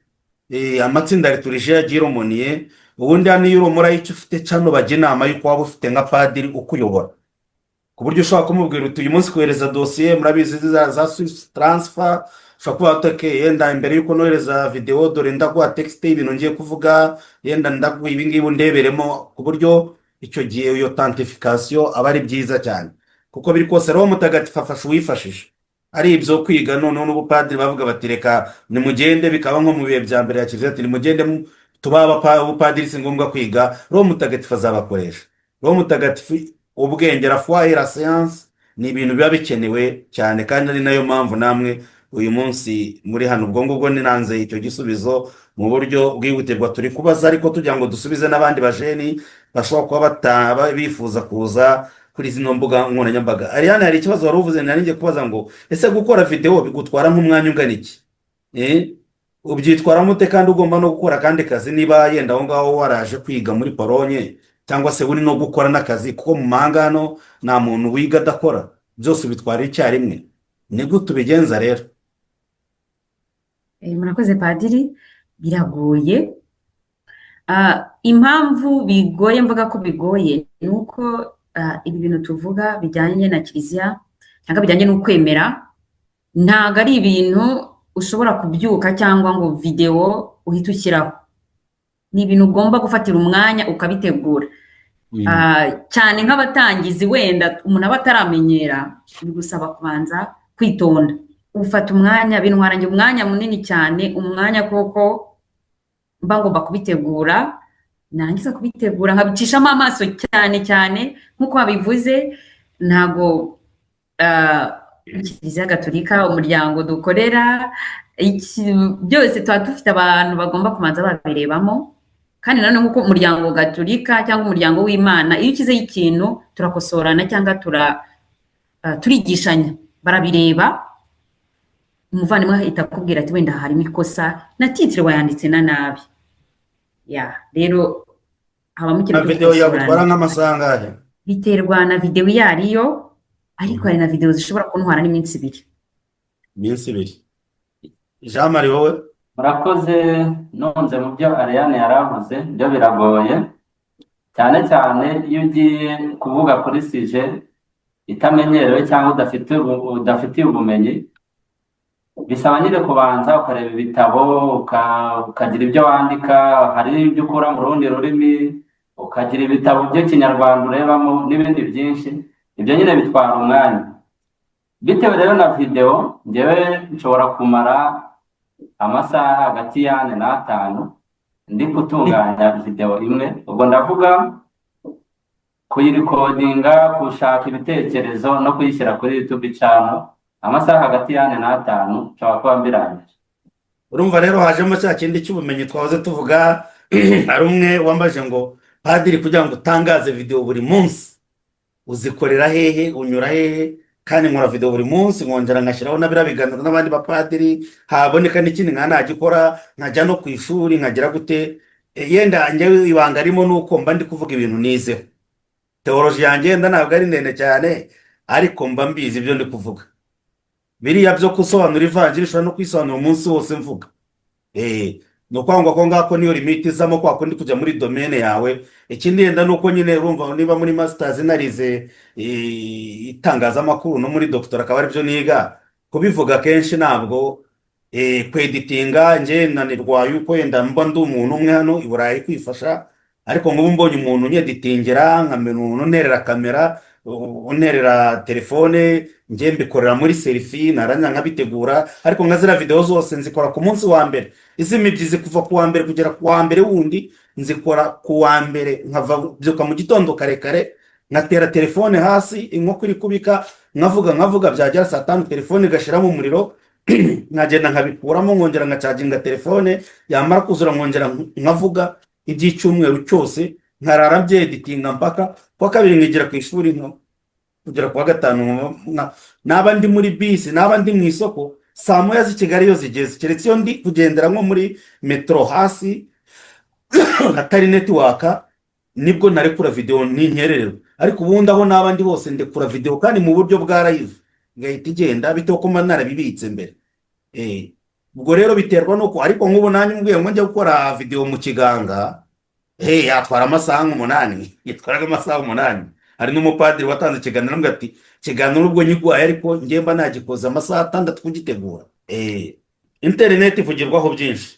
amatsinda liturgie agira aumônier. Ubundi hano iyo uri umulayiki ufite channel, bajya inama y'uko waba ufite nka padiri ukuyobora, ku buryo ushobora kumubwira uti: "Uyu munsi kohereza dosiye." Murabizi za SWIFT transfer, ushobora kuba wati: "Okay, yenda mbere y'uko nohereza videwo, dore ndaguha texte y'ibintu ngiye kuvuga, yenda ndaguha ibi ngibi undeberemo," ku buryo icyo gihe iyo authentification aba ari byiza cyane. Kuko biri kose Roho Mutagatifu afasha uwifashije. Ari ibyo kwiga noneho n'ubupadiri, bavuga bati: "Reka nimugende," bikaba nko mu bihe bya mbere ya Kiliziya, ati: "Nimugende tuba ubupadiri, si ngombwa kwiga, Roho Mutagatifu azabakoresha." Roho Mutagatifu, ubwenge, la foi et la science ni ibintu biba bikenewe cyane, kandi ari nayo mpamvu namwe uyu munsi muri hano. Ubwo ngubwo ninanze icyo gisubizo mu buryo bwihutirwa turi kubaza, ariko tugira ngo dusubize n'abandi bajeni bashobora kuba bifuza kuza kuri zino mbuga nkoranyambaga. Ariane, hari ikibazo wari uvuze nari ngiye kubaza ngo: ese gukora videwo bigutwara nk'umwanya ungana iki? Ubyitwaramo ute kandi ugomba no gukora akandi kazi, niba yenda aho ngaho waraje kwiga muri Polonye cyangwa se uri no gukora n'akazi? Kuko mu mahanga hano nta muntu wiga adakora, byose ubitwara icyarimwe. Ni gute ubigenza rero? Murakoze padiri, biragoye. Impamvu bigoye, mvuga ko bigoye, ni uko ibi bintu tuvuga bijyanye na Kiliziya cyangwa bijyanye n'ukwemera ntabwo ari ibintu ushobora kubyuka cyangwa ngo videwo uhite ushyiraho. Ni ibintu ugomba gufatira umwanya ukabitegura. Cyane nk'abatangizi, wenda umuntu aba ataramenyera, bigusaba kubanza kwitonda, ufata umwanya. Bintwara njye umwanya munini cyane, umwanya kuko mba ngomba kubitegura, narangiza kubitegura nkabicishamo amaso cyane cyane. Nk'uko wabivuze, ntago Kiliziya Gatolika, umuryango dukorera, byose tuba dufite abantu bagomba kubanza babirebamo. Kandi nanone nk'uko umuryango Gatolika cyangwa umuryango w'Imana, iyo ushyizeho ikintu turakosorana cyangwa turigishanya, barabireba, umuvandimwe ahita akubwira ati: "Wenda harimo ikosa na titre wayanditse na nabi." Ya, rero habamo ikintu Na cyo videwo yagutwara gukosorana. nk'amasaha angahe? Biterwa na videwo iyo ariyo, ariko hari na videwo zishobora kuntwara n'iminsi 2. Iminsi 2. Jean Marie, wowe? Murakoze. Nunze mu byo Ariane yari avuze, byo biragoye cyane cyane iyo ugiye kuvuga kuri sujet itamenyerewe cyangwa udafitiye ubumenyi. Bisaba nyine kubanza ukareba ibitabo, ukagira ibyo wandika, hari ibyo ukura mu rundi rurimi, ukagira ibitabo by'Ikinyarwanda urebamo n'ibindi byinshi. Ibyo nyine bitwara umwanya. Bitewe rero na videwo, njyewe nshobora kumara amasaha hagati y'4 n'atanu ndi gutunganya videwo imwe. Ubwo ndavuga kuyirecordinga, gushaka ibitekerezo no kuyishyira kuri YouTube channel. Amasaha hagati y'4 n'atanu nshobora kuba mbirangije. Urumva rero hajemo cya kindi cy'ubumenyi twahoze tuvuga. Hari umwe wambaje ngo: "Padiri, kugira ngo utangaze videwo buri munsi uzikorera hehe, unyura hehe?" Kandi nkora videwo buri munsi, nkongera ngashyiraho na biriya biganiro n'abandi bapadiri, haboneka n'ikindi nka nagikora, nkajya no ku ishuri, nkagira gute. Yenda njyewe ibanga ririmo ni uko mba ndi kuvuga ibintu nizeho. Théologie yanjye yenda ntabwo ari ndende cyane, ariko mba mbizi ibyo ndi kuvuga. Biriya byo gusobanura ivanjiri ushobora no kwisobanura umunsi wose mvuga. Ni ukuvuga ngo ako ngako niyo limite izamo, kwa kundi kujya muri domaine yawe. Ikindi yenda ni uko nyine urumva niba muri masters narize itangazamakuru, no muri doctorat akaba aribyo niga, kubivuga kenshi ntabwo kweditinga njye nanirwa yuko yenda mba ndi umuntu umwe hano i Burayi kwifasha. Ariko nk'ubu mbonye umuntu unyeditingira, nkamenya umuntu unterera kamera, unterera telefone, njye mbikorera muri selfie, narangiza nkabitegura. Ariko nka ziriya videwo zose nzikora ku munsi wa mbere, iz'imibyizi kuva ku wa mbere kugera ku wa mbere wundi nzikora ku wa mbere. Nkava byuka mu gitondo kare kare, nkatera telefone hasi, inkoko iri kubika, nkavuga nkavuga, byagera saa 5 telefone igashiramo umuriro, nkagenda nkabikuramo, nkongera nkacharginga telefone, yamara kuzura nkongera nkavuga iby'icyumweru cyose, nkarara mbyeditinga mpaka kuwa kabiri, nkigira ku ishuri kugera kuwa gatanu. Naba ndi muri bisi, naba ndi mu isoko, saa 1 z'i Kigali iyo zigeze, keretse iyo ndi kugendera nko muri metro hasi hatari network. Nibwo narekura videwo ninkerererwa, ariko ubundi aho naba ndi hose ndekura videwo kandi mu buryo bwa live, igahita igenda bitewe ko mba narabibitse mbere. Ubwo rero biterwa nuko, ariko nk'ubu nanjye umbwiye ngo njye gukora videwo mu kiganga, yatwara amasaha nk'umunani, yatwaraga amasaha 8. Hari n'umupadiri watanze ikiganiro aramubwira ati: "Ikiganiro ubwo nyiguhaye, ariko njye mba nagikoze amasaha 6 kugitegura." Interineti ivugirwaho byinshi.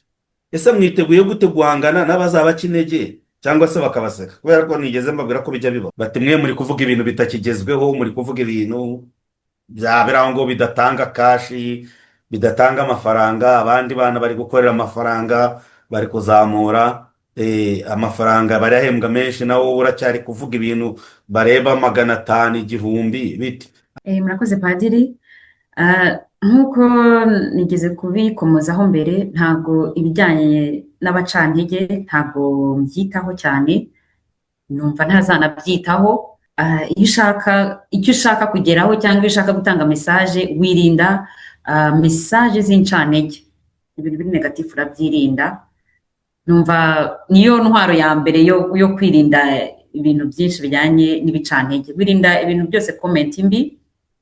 Ese mwiteguye gute guhangana n'abazabaca intege cyangwa se bakabaseka? Kubera ko nigeze mbabwira ko bijya biba, bati: "Mwe muri kuvuga ibintu bitakigezweho, muri kuvuga ibintu byabera ngo bidatanga cash, bidatanga amafaranga. Abandi bana bari gukorera amafaranga, bari kuzamura amafaranga, barahembwa menshi, nawe wowe uracyari kuvuga ibintu bareba 500, 1000, biti." Murakoze padiri. Nk'uko nigeze kubikomozaho mbere, ntabwo ibijyanye n'abacantege ntabwo mbyitaho cyane, numva ntazanabyitaho. Iyo ushaka icyo ushaka kugeraho cyangwa iyo ushaka gutanga message, wirinda message z'incantege, ibintu biri négatif urabyirinda. Numva niyo ntwaro ya mbere yo kwirinda ibintu byinshi bijyanye n'ibicantege. Wirinda ibintu byose, comment mbi,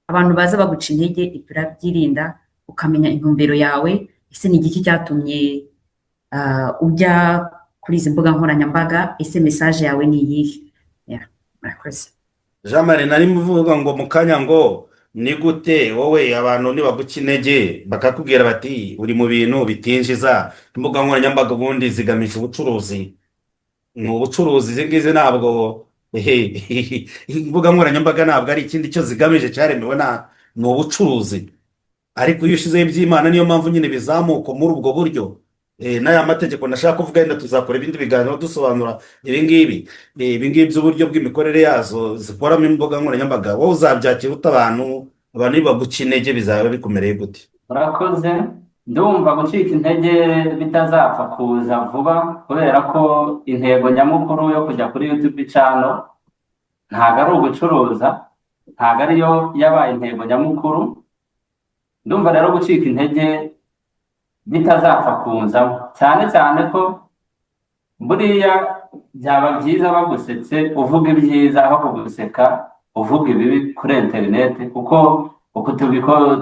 abantu baza baguca intege, ibyo urabyirinda, ukamenya intumbero yawe. Ese ni igiki cyatumye ujya kuri izi mbuga nkoranyambaga? Ese message yawe ni iyihe? Yeah, murakoze. Jean Marie, nari mvuga ngo mu kanya ngo ni gute wowe abantu nibaguca intege bakakubwira bati: "Uri mu bintu bitinjiza, imbuga nkoranyambaga ubundi zigamije ubucuruzi, ni ubucuruzi izi ngizi, ntabwo imbuga nkoranyambaga ntabwo ari ikindi cyo zigamije, cyaremewe na ni ubucuruzi." Ariko iyo ushyizeho iby'Imana, niyo mpamvu nyine bizamuka muri ubwo buryo. N'aya mategeko ndashaka kuvuga, yenda tuzakora ibindi biganiro dusobanura ibi ngibi. Ibi ngibi by'uburyo bw'imikorere yazo zikoramo imbuga nkoranyambaga. Wowe uzabyakira ute? Abantu nibaguca intege bizaba bikumereye gute? Murakoze. Ndumva gucika intege bitazapfa kuza vuba, kubera ko intego nyamukuru yo kujya kuri YouTube channel ntabwo ari ugucuruza, ntabwo ariyo yabaye intego nyamukuru. Ndumva rero gucika intege bitazapfa kunzamo, cyane cyane ko buriya byaba byiza bagusetse uvuga ibyiza aho kuguseka uvuga ibibi kuri interineti, kuko uku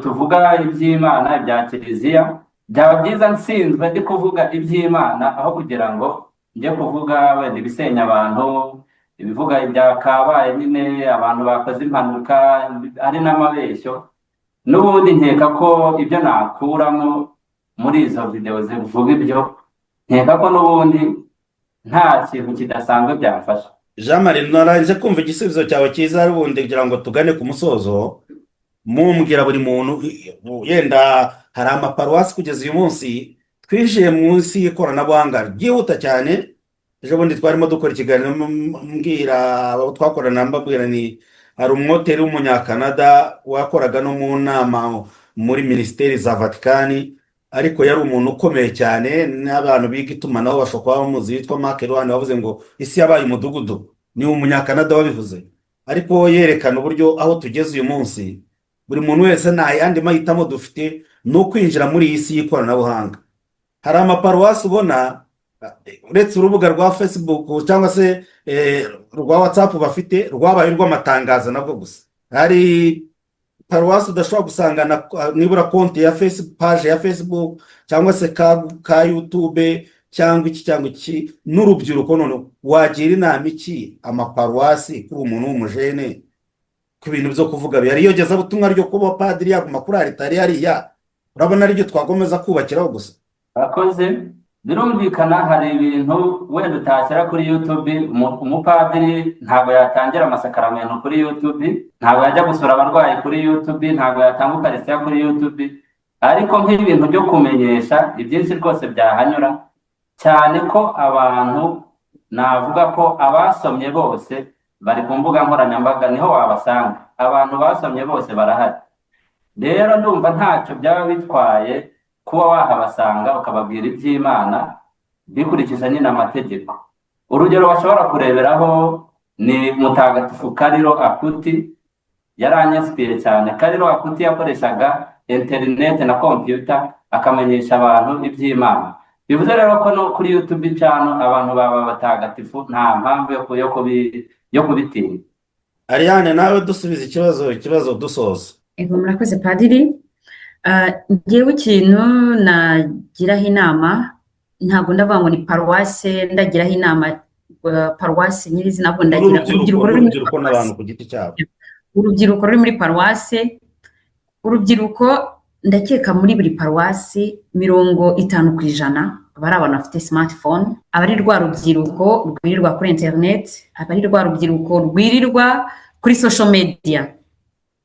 tuvuga iby'Imana, ibya kiliziya, byaba byiza nsinzwe ndi kuvuga iby'Imana aho kugira ngo njye kuvuga wenda ibisenya abantu, ibivuga ibya kabaye nyine, abantu bakoze impanuka, ari n'amabeshyo. N'ubundi nkeka ko ibyo nakuramo muri izo videwo zivuga ibyo, nkeka ko n'ubundi nta kintu kidasanzwe byamfasha. Jean Marie, narangije kumva igisubizo cyawe cyiza. Ubundi kugira ngo tugane ku musozo, mumbwira buri muntu, yenda hari amaparuwasi kugeza uyu munsi twinjiye munsi y'ikoranabuhanga ryihuta cyane. Ejo bundi twarimo dukora ikiganiro, mbwira abo twakorana, mbabwira ni hari umwoteri w'umunyakanada wakoraga no mu nama muri minisiteri za Vatikani, ariko yari umuntu ukomeye cyane, n'abantu biga itumanaho bashobora kuba bamuzi, witwa Mark Ruhani, wavuze ngo isi yabaye umudugudu. Ni umunyakanada wabivuze, ariko yerekana uburyo aho tugeze uyu munsi buri muntu wese nta yandi mahitamo dufite, ni ukwinjira muri iyi si y'ikoranabuhanga. Hari amaparuwasi ubona uretse urubuga rwa Facebook cyangwa se rwa WhatsApp bafite rwabaye urw'amatangazo nabwo gusa. Hari paruwasi udashobora gusanga nibura konti ya Facebook, page ya Facebook cyangwa se ka YouTube cyangwa iki cyangwa iki. N'urubyiruko none wagira inama iki amaparuwasi kuri umuntu w'umujene ku bintu byo kuvuga bihari, iyogezabutumwa ryo kuba padiri yaguma kuri aritari hariya, urabona aribyo twagomeza kubakiraho gusa? Murakoze. Birumvikana, hari ibintu wenda utashyira kuri YouTube. Umupadiri ntabwo yatangira amasakaramentu kuri YouTube, ntabwo yajya gusura abarwayi kuri YouTube, ntabwo yatanga ukarisitiya kuri YouTube, ariko nk'ibintu byo kumenyesha ibyinshi rwose byahanyura, cyane ko abantu, navuga ko abasomye bose bari ku mbuga nkoranyambaga, niho wabasanga. Abantu basomye bose barahari. Rero ndumva ntacyo byaba bitwaye kuba wahabasanga ukababwira iby'Imana bikurikije nyine amategeko. Urugero bashobora kureberaho ni Mutagatifu Kariro Akuti, yaranyinspiriye cyane. Kariro Akuti yakoreshaga interineti na kompiyuta akamenyesha abantu iby'Imana. Bivuze rero ko no kuri YouTube channel abantu baba batagatifu, nta mpamvu yo kubitinya. Ariane, nawe dusubiza ikibazo dusoza. Ego, murakoze padiri. Njyewe ikintu nagiraho inama, ntabwo ndavuga ngo ni paruwase ndagiraho inama, paruwase nyirizina, ahubwo ndagira n'urubyiruko urubyiruko ruri muri n'urubyiruko paruwase. N'abantu ku giti cyabo. Urubyiruko ruri muri paruwase, urubyiruko ndakeka muri buri paruwasi 50% aba ari abantu bafite smartphone, aba ari rwa rubyiruko rwirirwa kuri interineti, aba ari rwa rubyiruko rwirirwa kuri social media.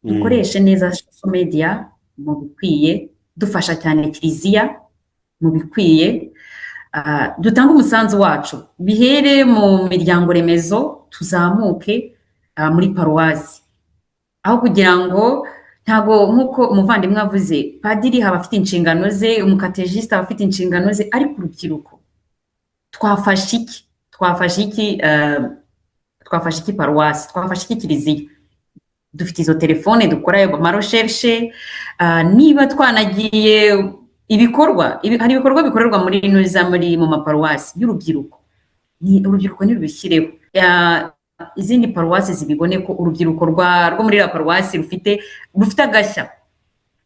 Dukoreshe neza social media mu bikwiye, dufasha cyane kiliziya mu bikwiye, dutange umusanzu wacu, bihere mu miryango remezo, tuzamuke muri paruwasi, aho kugira ngo ntabwo nk'uko umuvandimwe avuze, padiri aba afite inshingano ze, umukategisita aba afite inshingano ze, ariko urubyiruko twafashe iki? Twafashe iki? Twafashe iki paruwasi? Twafashe iki kiliziya? Dufite izo telefone, dukora ayo ma recherche. Niba twanagiye ibikorwa, hari ibikorwa bikorerwa muri nuza muri mu maparuwasi y'urubyiruko, ni urubyiruko ntirubishyireho. Izindi paruwasi zibibone ko urubyiruko rwo muri iriya paruwasi rufite agashya,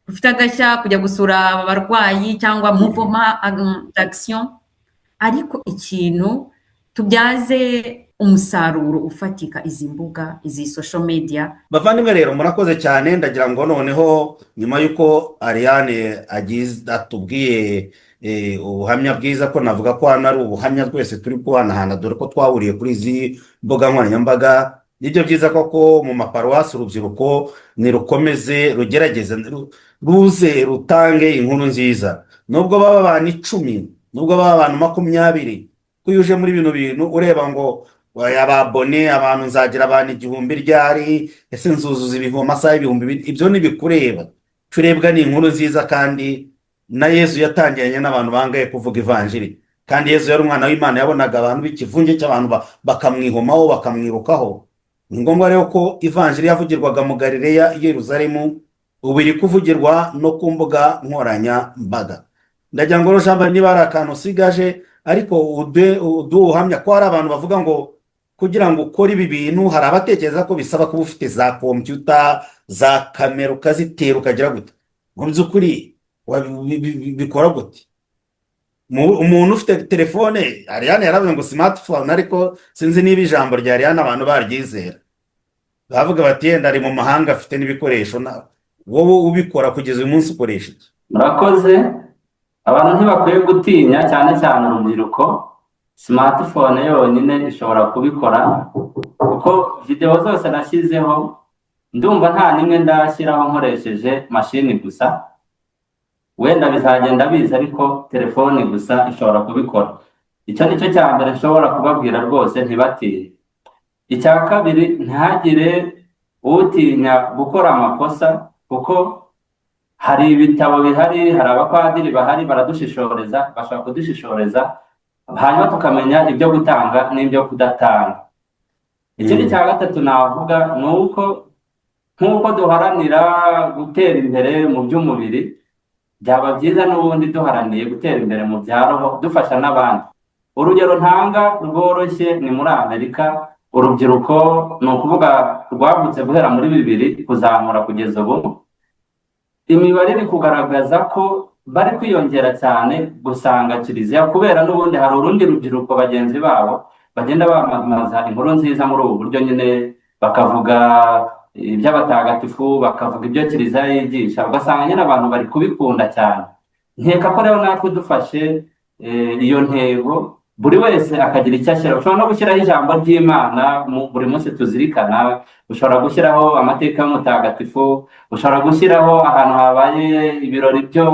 rufite agashya kujya gusura abarwayi cyangwa mouvement d'action, ariko ikintu tubyaze umusaruro ufatika izi mbuga, izi social media. Bavandimwe rero, murakoze cyane. Ndagira ngo noneho nyuma y'uko Ariane agize atubwiye ubuhamya bwiza, ko navuga ko hano ari ubuhamya twese turi guhanahana, dore ko twahuriye kuri izi mbuga nkoranyambaga. Nibyo byiza koko, mu maparuwasi urubyiruko nirukomeze rugerageze ruze rutange inkuru nziza, nubwo baba abantu 10, nubwo baba abantu 20. Ko iyo uje muri bino bintu ureba ngo ababone abantu, nzagira abantu 1000 ryari, ese nzuzuza ibihumbi amasaha 2000, ibyo ntibikureba. Icyo urebwa ni inkuru nziza. Kandi na Yezu yatangiranye n'abantu bangaye kuvuga ivanjiri? Kandi Yezu yari umwana w'Imana, yabonaga abantu b'ikivunge cy'abantu bakamwihomaho, bakamwirukaho. Ni ngombwa rero ko ivanjiri yavugirwaga mu Galileya, i Yeruzalemu, ubu iri kuvugirwa no ku mbuga nkoranyambaga. Ndagira ngo rero, Jean Marie, niba hari akantu usigaje, ariko uduhe ubuhamya ko hari abantu bavuga ngo kugira ngo ukore ibi bintu, hari abatekereza ko bisaba kuba ufite za kompiyuta, za kamera, ukazitera, ukagira gute. Mu by'ukuri bikora gute? Umuntu ufite telefone, Ariane yaravuze ngo smartphone, ariko sinzi niba ijambo rya Ariane abantu baryizera, bavuga bati yenda ari mu mahanga afite n'ibikoresho. Wowe ubikora kugeza uyu munsi ukoresha iki? Murakoze. Abantu ntibakwiye gutinya, cyane cyane urubyiruko. Smartphone yonyine ishobora kubikora, kuko videwo zose nashyizeho ndumva nta n'imwe ndashyiraho nkoresheje mashini gusa. Wenda bizagenda biza, ariko telefone gusa ishobora kubikora. Icyo ni cyo cya mbere nshobora kubabwira rwose, ntibatinye. Icya kabiri, ntihagire utinya gukora amakosa, kuko hari ibitabo bihari, hari abapadiri bahari baradushishoreza, bashobora kudushishoreza, hanyuma tukamenya ibyo gutanga n'ibyo kudatanga. Ikindi cya gatatu navuga ni uko nk'uko duharanira gutera imbere mu by'umubiri, byaba byiza n'ubundi duharaniye gutera imbere mu bya roho, dufasha n'abandi. Urugero ntanga rworoshye ni muri Amerika. Urubyiruko, ni ukuvuga rwavutse guhera muri 2000 kuzamura kugeza ubu, imibare iri kugaragaza ko bari kwiyongera cyane gusanga kiliziya, kubera n'ubundi hari urundi rubyiruko bagenzi babo bagenda bamamaza inkuru nziza muri ubu buryo nyine, bakavuga iby'abatagatifu, bakavuga ibyo kiliziya yigisha, ugasanga nyine abantu bari kubikunda cyane. Nkeka ko rero natwe dufashe iyo ntego, buri wese akagira icyo ashyira, ushobora no gushyiraho ijambo ry'Imana buri munsi tuzirikana, ushobora gushyiraho amateka y'umutagatifu, ushobora gushyiraho ahantu habaye ibirori byo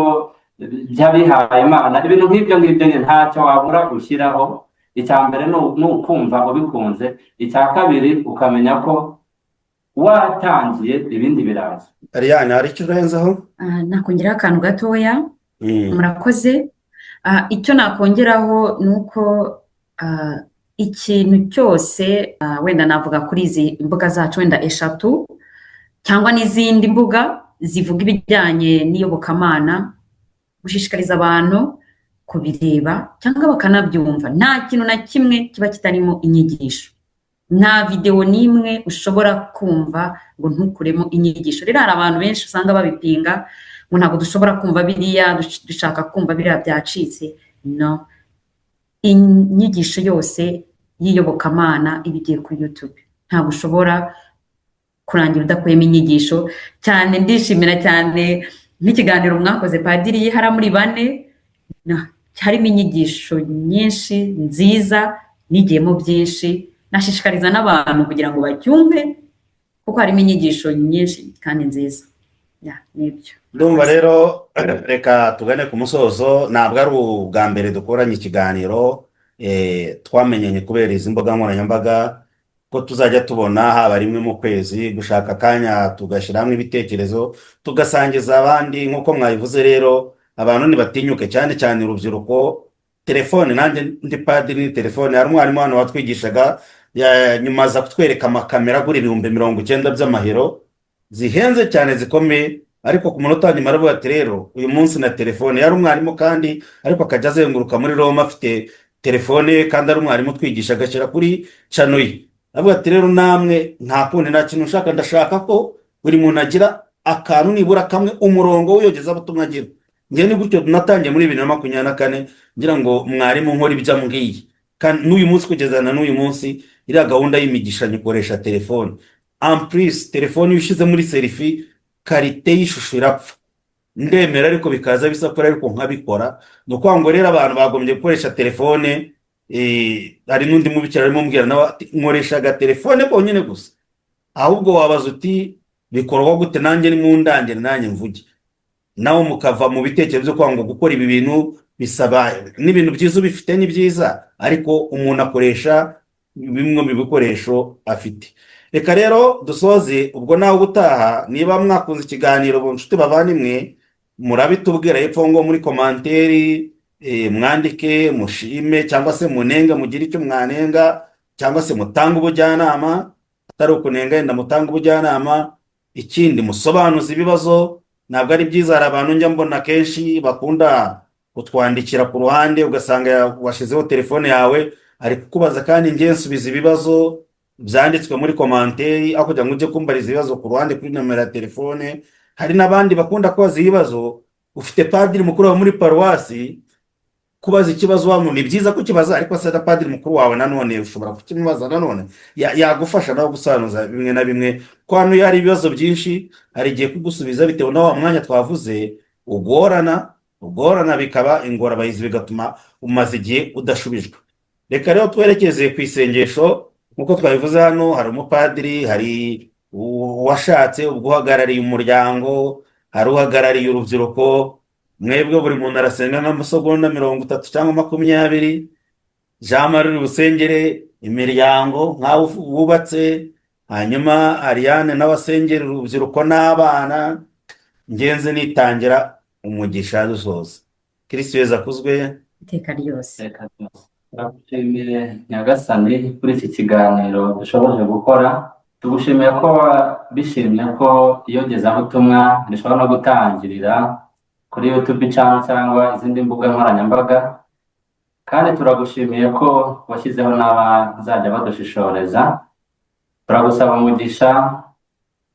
by'abihaye Imana, ibintu nk'ibyo ngibyo nyine ntacyo wabura gushyiraho. Icya mbere ni ukumva ubikunze. Icya kabiri, ukamenya ko watangiye, ibindi biraza. Ariane, hari icyo urenzaho? Nakongeraho akantu gatoya. Murakoze. Icyo nakongeraho ni uko ikintu cyose, wenda navuga kuri izi mbuga zacu wenda eshatu cyangwa n'izindi mbuga zivuga ibijyanye n'iyobokamana, gushishikariza abantu Kubireba cyangwa bakanabyumva, nta kintu na kimwe kiba kitarimo inyigisho. Nta videwo n'imwe ushobora kumva ngo ntukuremo inyigisho. Rero hari abantu benshi usanga babipinga ngo ntabwo dushobora kumva biriya, dushaka kumva biriya byacitse. No, inyigisho yose y'iyobokamana iba igiye kuri YouTube, ntabwo ushobora kurangira udakuyemo inyigisho. Cyane ndishimira cyane nk'ikiganiro mwakoze, padiri, hariya muri bane, harimo inyigisho nyinshi nziza, nigiyemo byinshi. Nashishikariza n'abantu kugira ngo bacyumve kuko harimo inyigisho nyinshi kandi nziza. Ya, nibyo. Ndumva rero reka tugane ku musozo. Ntabwo ari ubwa mbere dukoranye ikiganiro, twamenyanye kubera izi mbuga nkoranyambaga, ko tuzajya tubona haba rimwe mu kwezi, gushaka akanya tugashyiramo ibitekerezo, tugasangiza abandi. Nk'uko mwabivuze rero, abantu ntibatinyuke, cyane cyane urubyiruko. Telefone, nanjye ndi padiri ni telefone. Hari umwarimu hano watwigishaga, nyuma aza kutwereka amakamera agura 90,000 by'amahero, zihenze cyane, zikomeye, ariko ku munota wa nyuma aravuga ati: "Rero uyu munsi na telefone." Yari umwarimu kandi, ariko akajya azenguruka muri Roma afite telefone, kandi ari umwarimu utwigisha, agashyira kuri channel ye. Avuga ati: "Rero namwe nta kundi, nta kintu nshaka, ndashaka ko buri muntu agira akantu nibura kamwe, umurongo w'iyogezabutumwa agira." Njye ni gutyo natangiye muri 2024, ngira ngo mwarimu nkora ibyo ambwiye, kandi n'uyu munsi, kugeza na n'uyu munsi, iriya gahunda y'imigisha nyikoresha telefone. En plus, telefone iyo ushyize muri selfie, qualité y'ishusho irapfa. Ndemera, ariko bikaza bisakura, ariko nkabikora. Ni ukuvuga ngo rero abantu bagombye gukoresha telefone. Hari n'undi mubikira arimo mbwira nawe ati: "Nkoresha agatelefone konyine gusa." Ahubwo wabaza uti: "Bikorwa gute?" Nanjye nimundangire, nanjye mvuge. Nawe mukava mu bitekerezo byo kuvuga ngo gukora ibi bintu bisaba, n'ibintu byiza ubifite ni byiza, ariko umuntu akoresha bimwe mu bikoresho afite. Reka rero dusoze ubwo, nawe ubutaha. Niba mwakunze ikiganiro, mu nshuti bavandimwe, murabitubwira hepfo ngo muri commentaire, mwandike, mushime cyangwa se munenge, mugire icyo mwanenga cyangwa se mutange ubujyanama, atari ukunenga yenda, mutange ubujyanama. Ikindi, musobanuze ibibazo. Ntabwo ari byiza, hari abantu njya mbona kenshi bakunda kutwandikira ku ruhande, ugasanga washyizeho telefone yawe ari kukubaza, kandi njye nsubiza ibibazo byanditswe muri commentaire aho kugira ngo ujye kumbariza ibibazo ku ruhande kuri nomero ya telefone. Hari n'abandi bakunda kubaza ibibazo. Ufite padiri mukuru wawe muri paruwasi, kubaza ikibazo wa muntu ni byiza kukibaza, ariko se na padiri mukuru wawe nanone ushobora kukimubaza, nanone yagufasha nawe gusobanuza bimwe na bimwe, ko hano iyo hari ibibazo byinshi, hari igihe kugusubiza bitewe na wa mwanya twavuze ugorana, ugorana, bikaba ingorabahizi, bigatuma umaze igihe udashubijwe. Reka rero twerekeze ku isengesho. Nk'uko twabivuze, hano hari umupadiri, hari uwashatse, ubwo uhagarariye umuryango, hari uhagarariye urubyiruko. Mwebwe buri muntu arasenga nk'amasegonda 30 cyangwa 20. Jean Marie busengere imiryango nk'aho wubatse, hanyuma Ariane nawe asengere urubyiruko n'abana. Ngenze nitangira umugisha, dusoza. Kristo Yezu akuzwe. Iteka ryose. Reka ryose. Turagushimiye Nyagasani kuri iki kiganiro dushoboje gukora. Tugushimiye ko wabishimye ko iyogezabutumwa rishobora no gutangirira kuri YouTube channel cyangwa izindi mbuga nkoranyambaga, kandi turagushimiye ko washyizeho n'abazajya badushishoreza. Turagusaba umugisha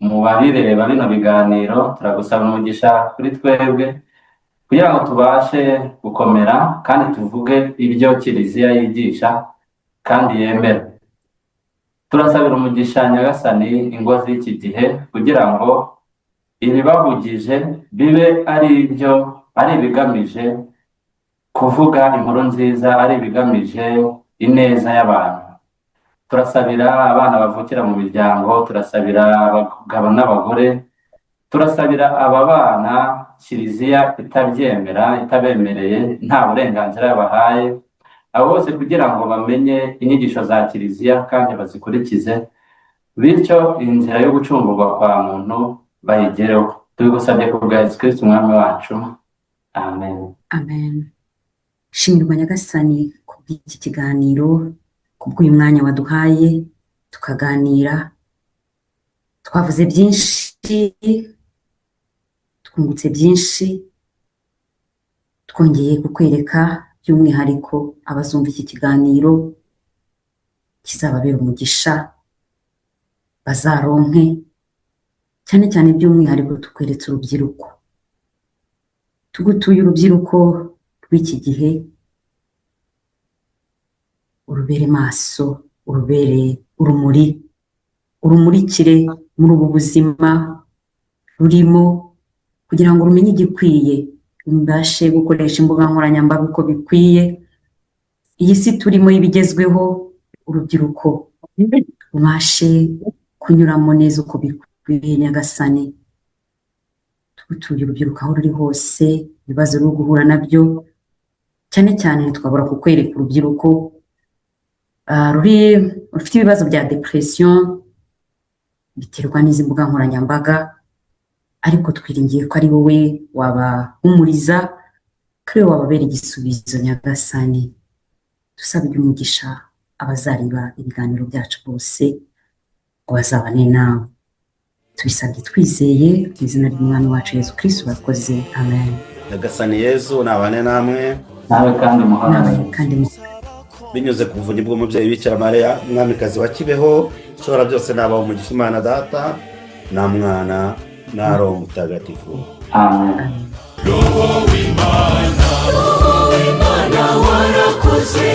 mu babireba bino biganiro, turagusaba umugisha kuri twebwe kugira ngo tubashe gukomera kandi tuvuge ibyo Kiliziya yigisha kandi yemera. Turasabira umugisha Nyagasani ingo z'iki gihe kugira ngo ibibahugije bibe ari ibyo, ari ibigamije kuvuga inkuru nziza, ari ibigamije ineza y'abantu. Turasabira abana bavukira mu miryango, turasabira abagabo n'abagore, turasabira aba bana Kiliziya itabyemera, itabemereye, nta burenganzira yabahaye, abo bose kugira ngo bamenye inyigisho za Kiliziya kandi bazikurikize, bityo inzira yo gucungurwa kwa muntu bayigereho. Tubigusabye ku bwa Yesu Kristo Umwami wacu, amen. Amen. Shimirwa Nyagasani kubw'iki kiganiro, kubw'uyu mwanya waduhaye tukaganira. Twavuze byinshi, twungutse byinshi. Twongeye kukwereka by'umwihariko abazumva iki kiganiro, kizababera umugisha, bazaronke, cyane cyane by'umwihariko tukweretse urubyiruko. Tugutuye urubyiruko rw'iki gihe, urubere maso, urubere urumuri, urumurikire muri ubu buzima rurimo, kugira ngo rumenye igikwiye, rubashe gukoresha imbuga nkoranyambaga uko bikwiye. Iyi si turimo y'ibigezweho, urubyiruko rubashe kunyuramo neza uko bikwiye. Nyagasani, tugutuye urubyiruko aho ruri hose, ibibazo ruri guhura nabyo, cyane cyane ntitwabura kukwereka urubyiruko ruri rufite ibibazo bya depression biterwa n'izi mbuga nkoranyambaga, ariko twiringiye ko ari wowe wabahumuriza, ko ari wowe wababera igisubizo. Nyagasani, dusabye umugisha abazareba ibiganiro byacu bose ngo bazabane nawe. Tubisabye twizeye mu izina ry'Umwami wacu Yezu Kristu. Urakoze, amen. Nyagasani Yezu nabane namwe. Nawe kandi muhorane. Nawe kandi mu Binyuze ku buvunyi bw'umubyeyi Bikira Mariya, Mwamikazi wa Kibeho, ushobora byose nabaha umugisha, Imana Data na Mwana na Roho Mutagatifu. Amen. Amen. Roho w'Imana, warakoze,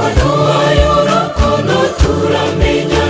waduhaye urukundo turamenya.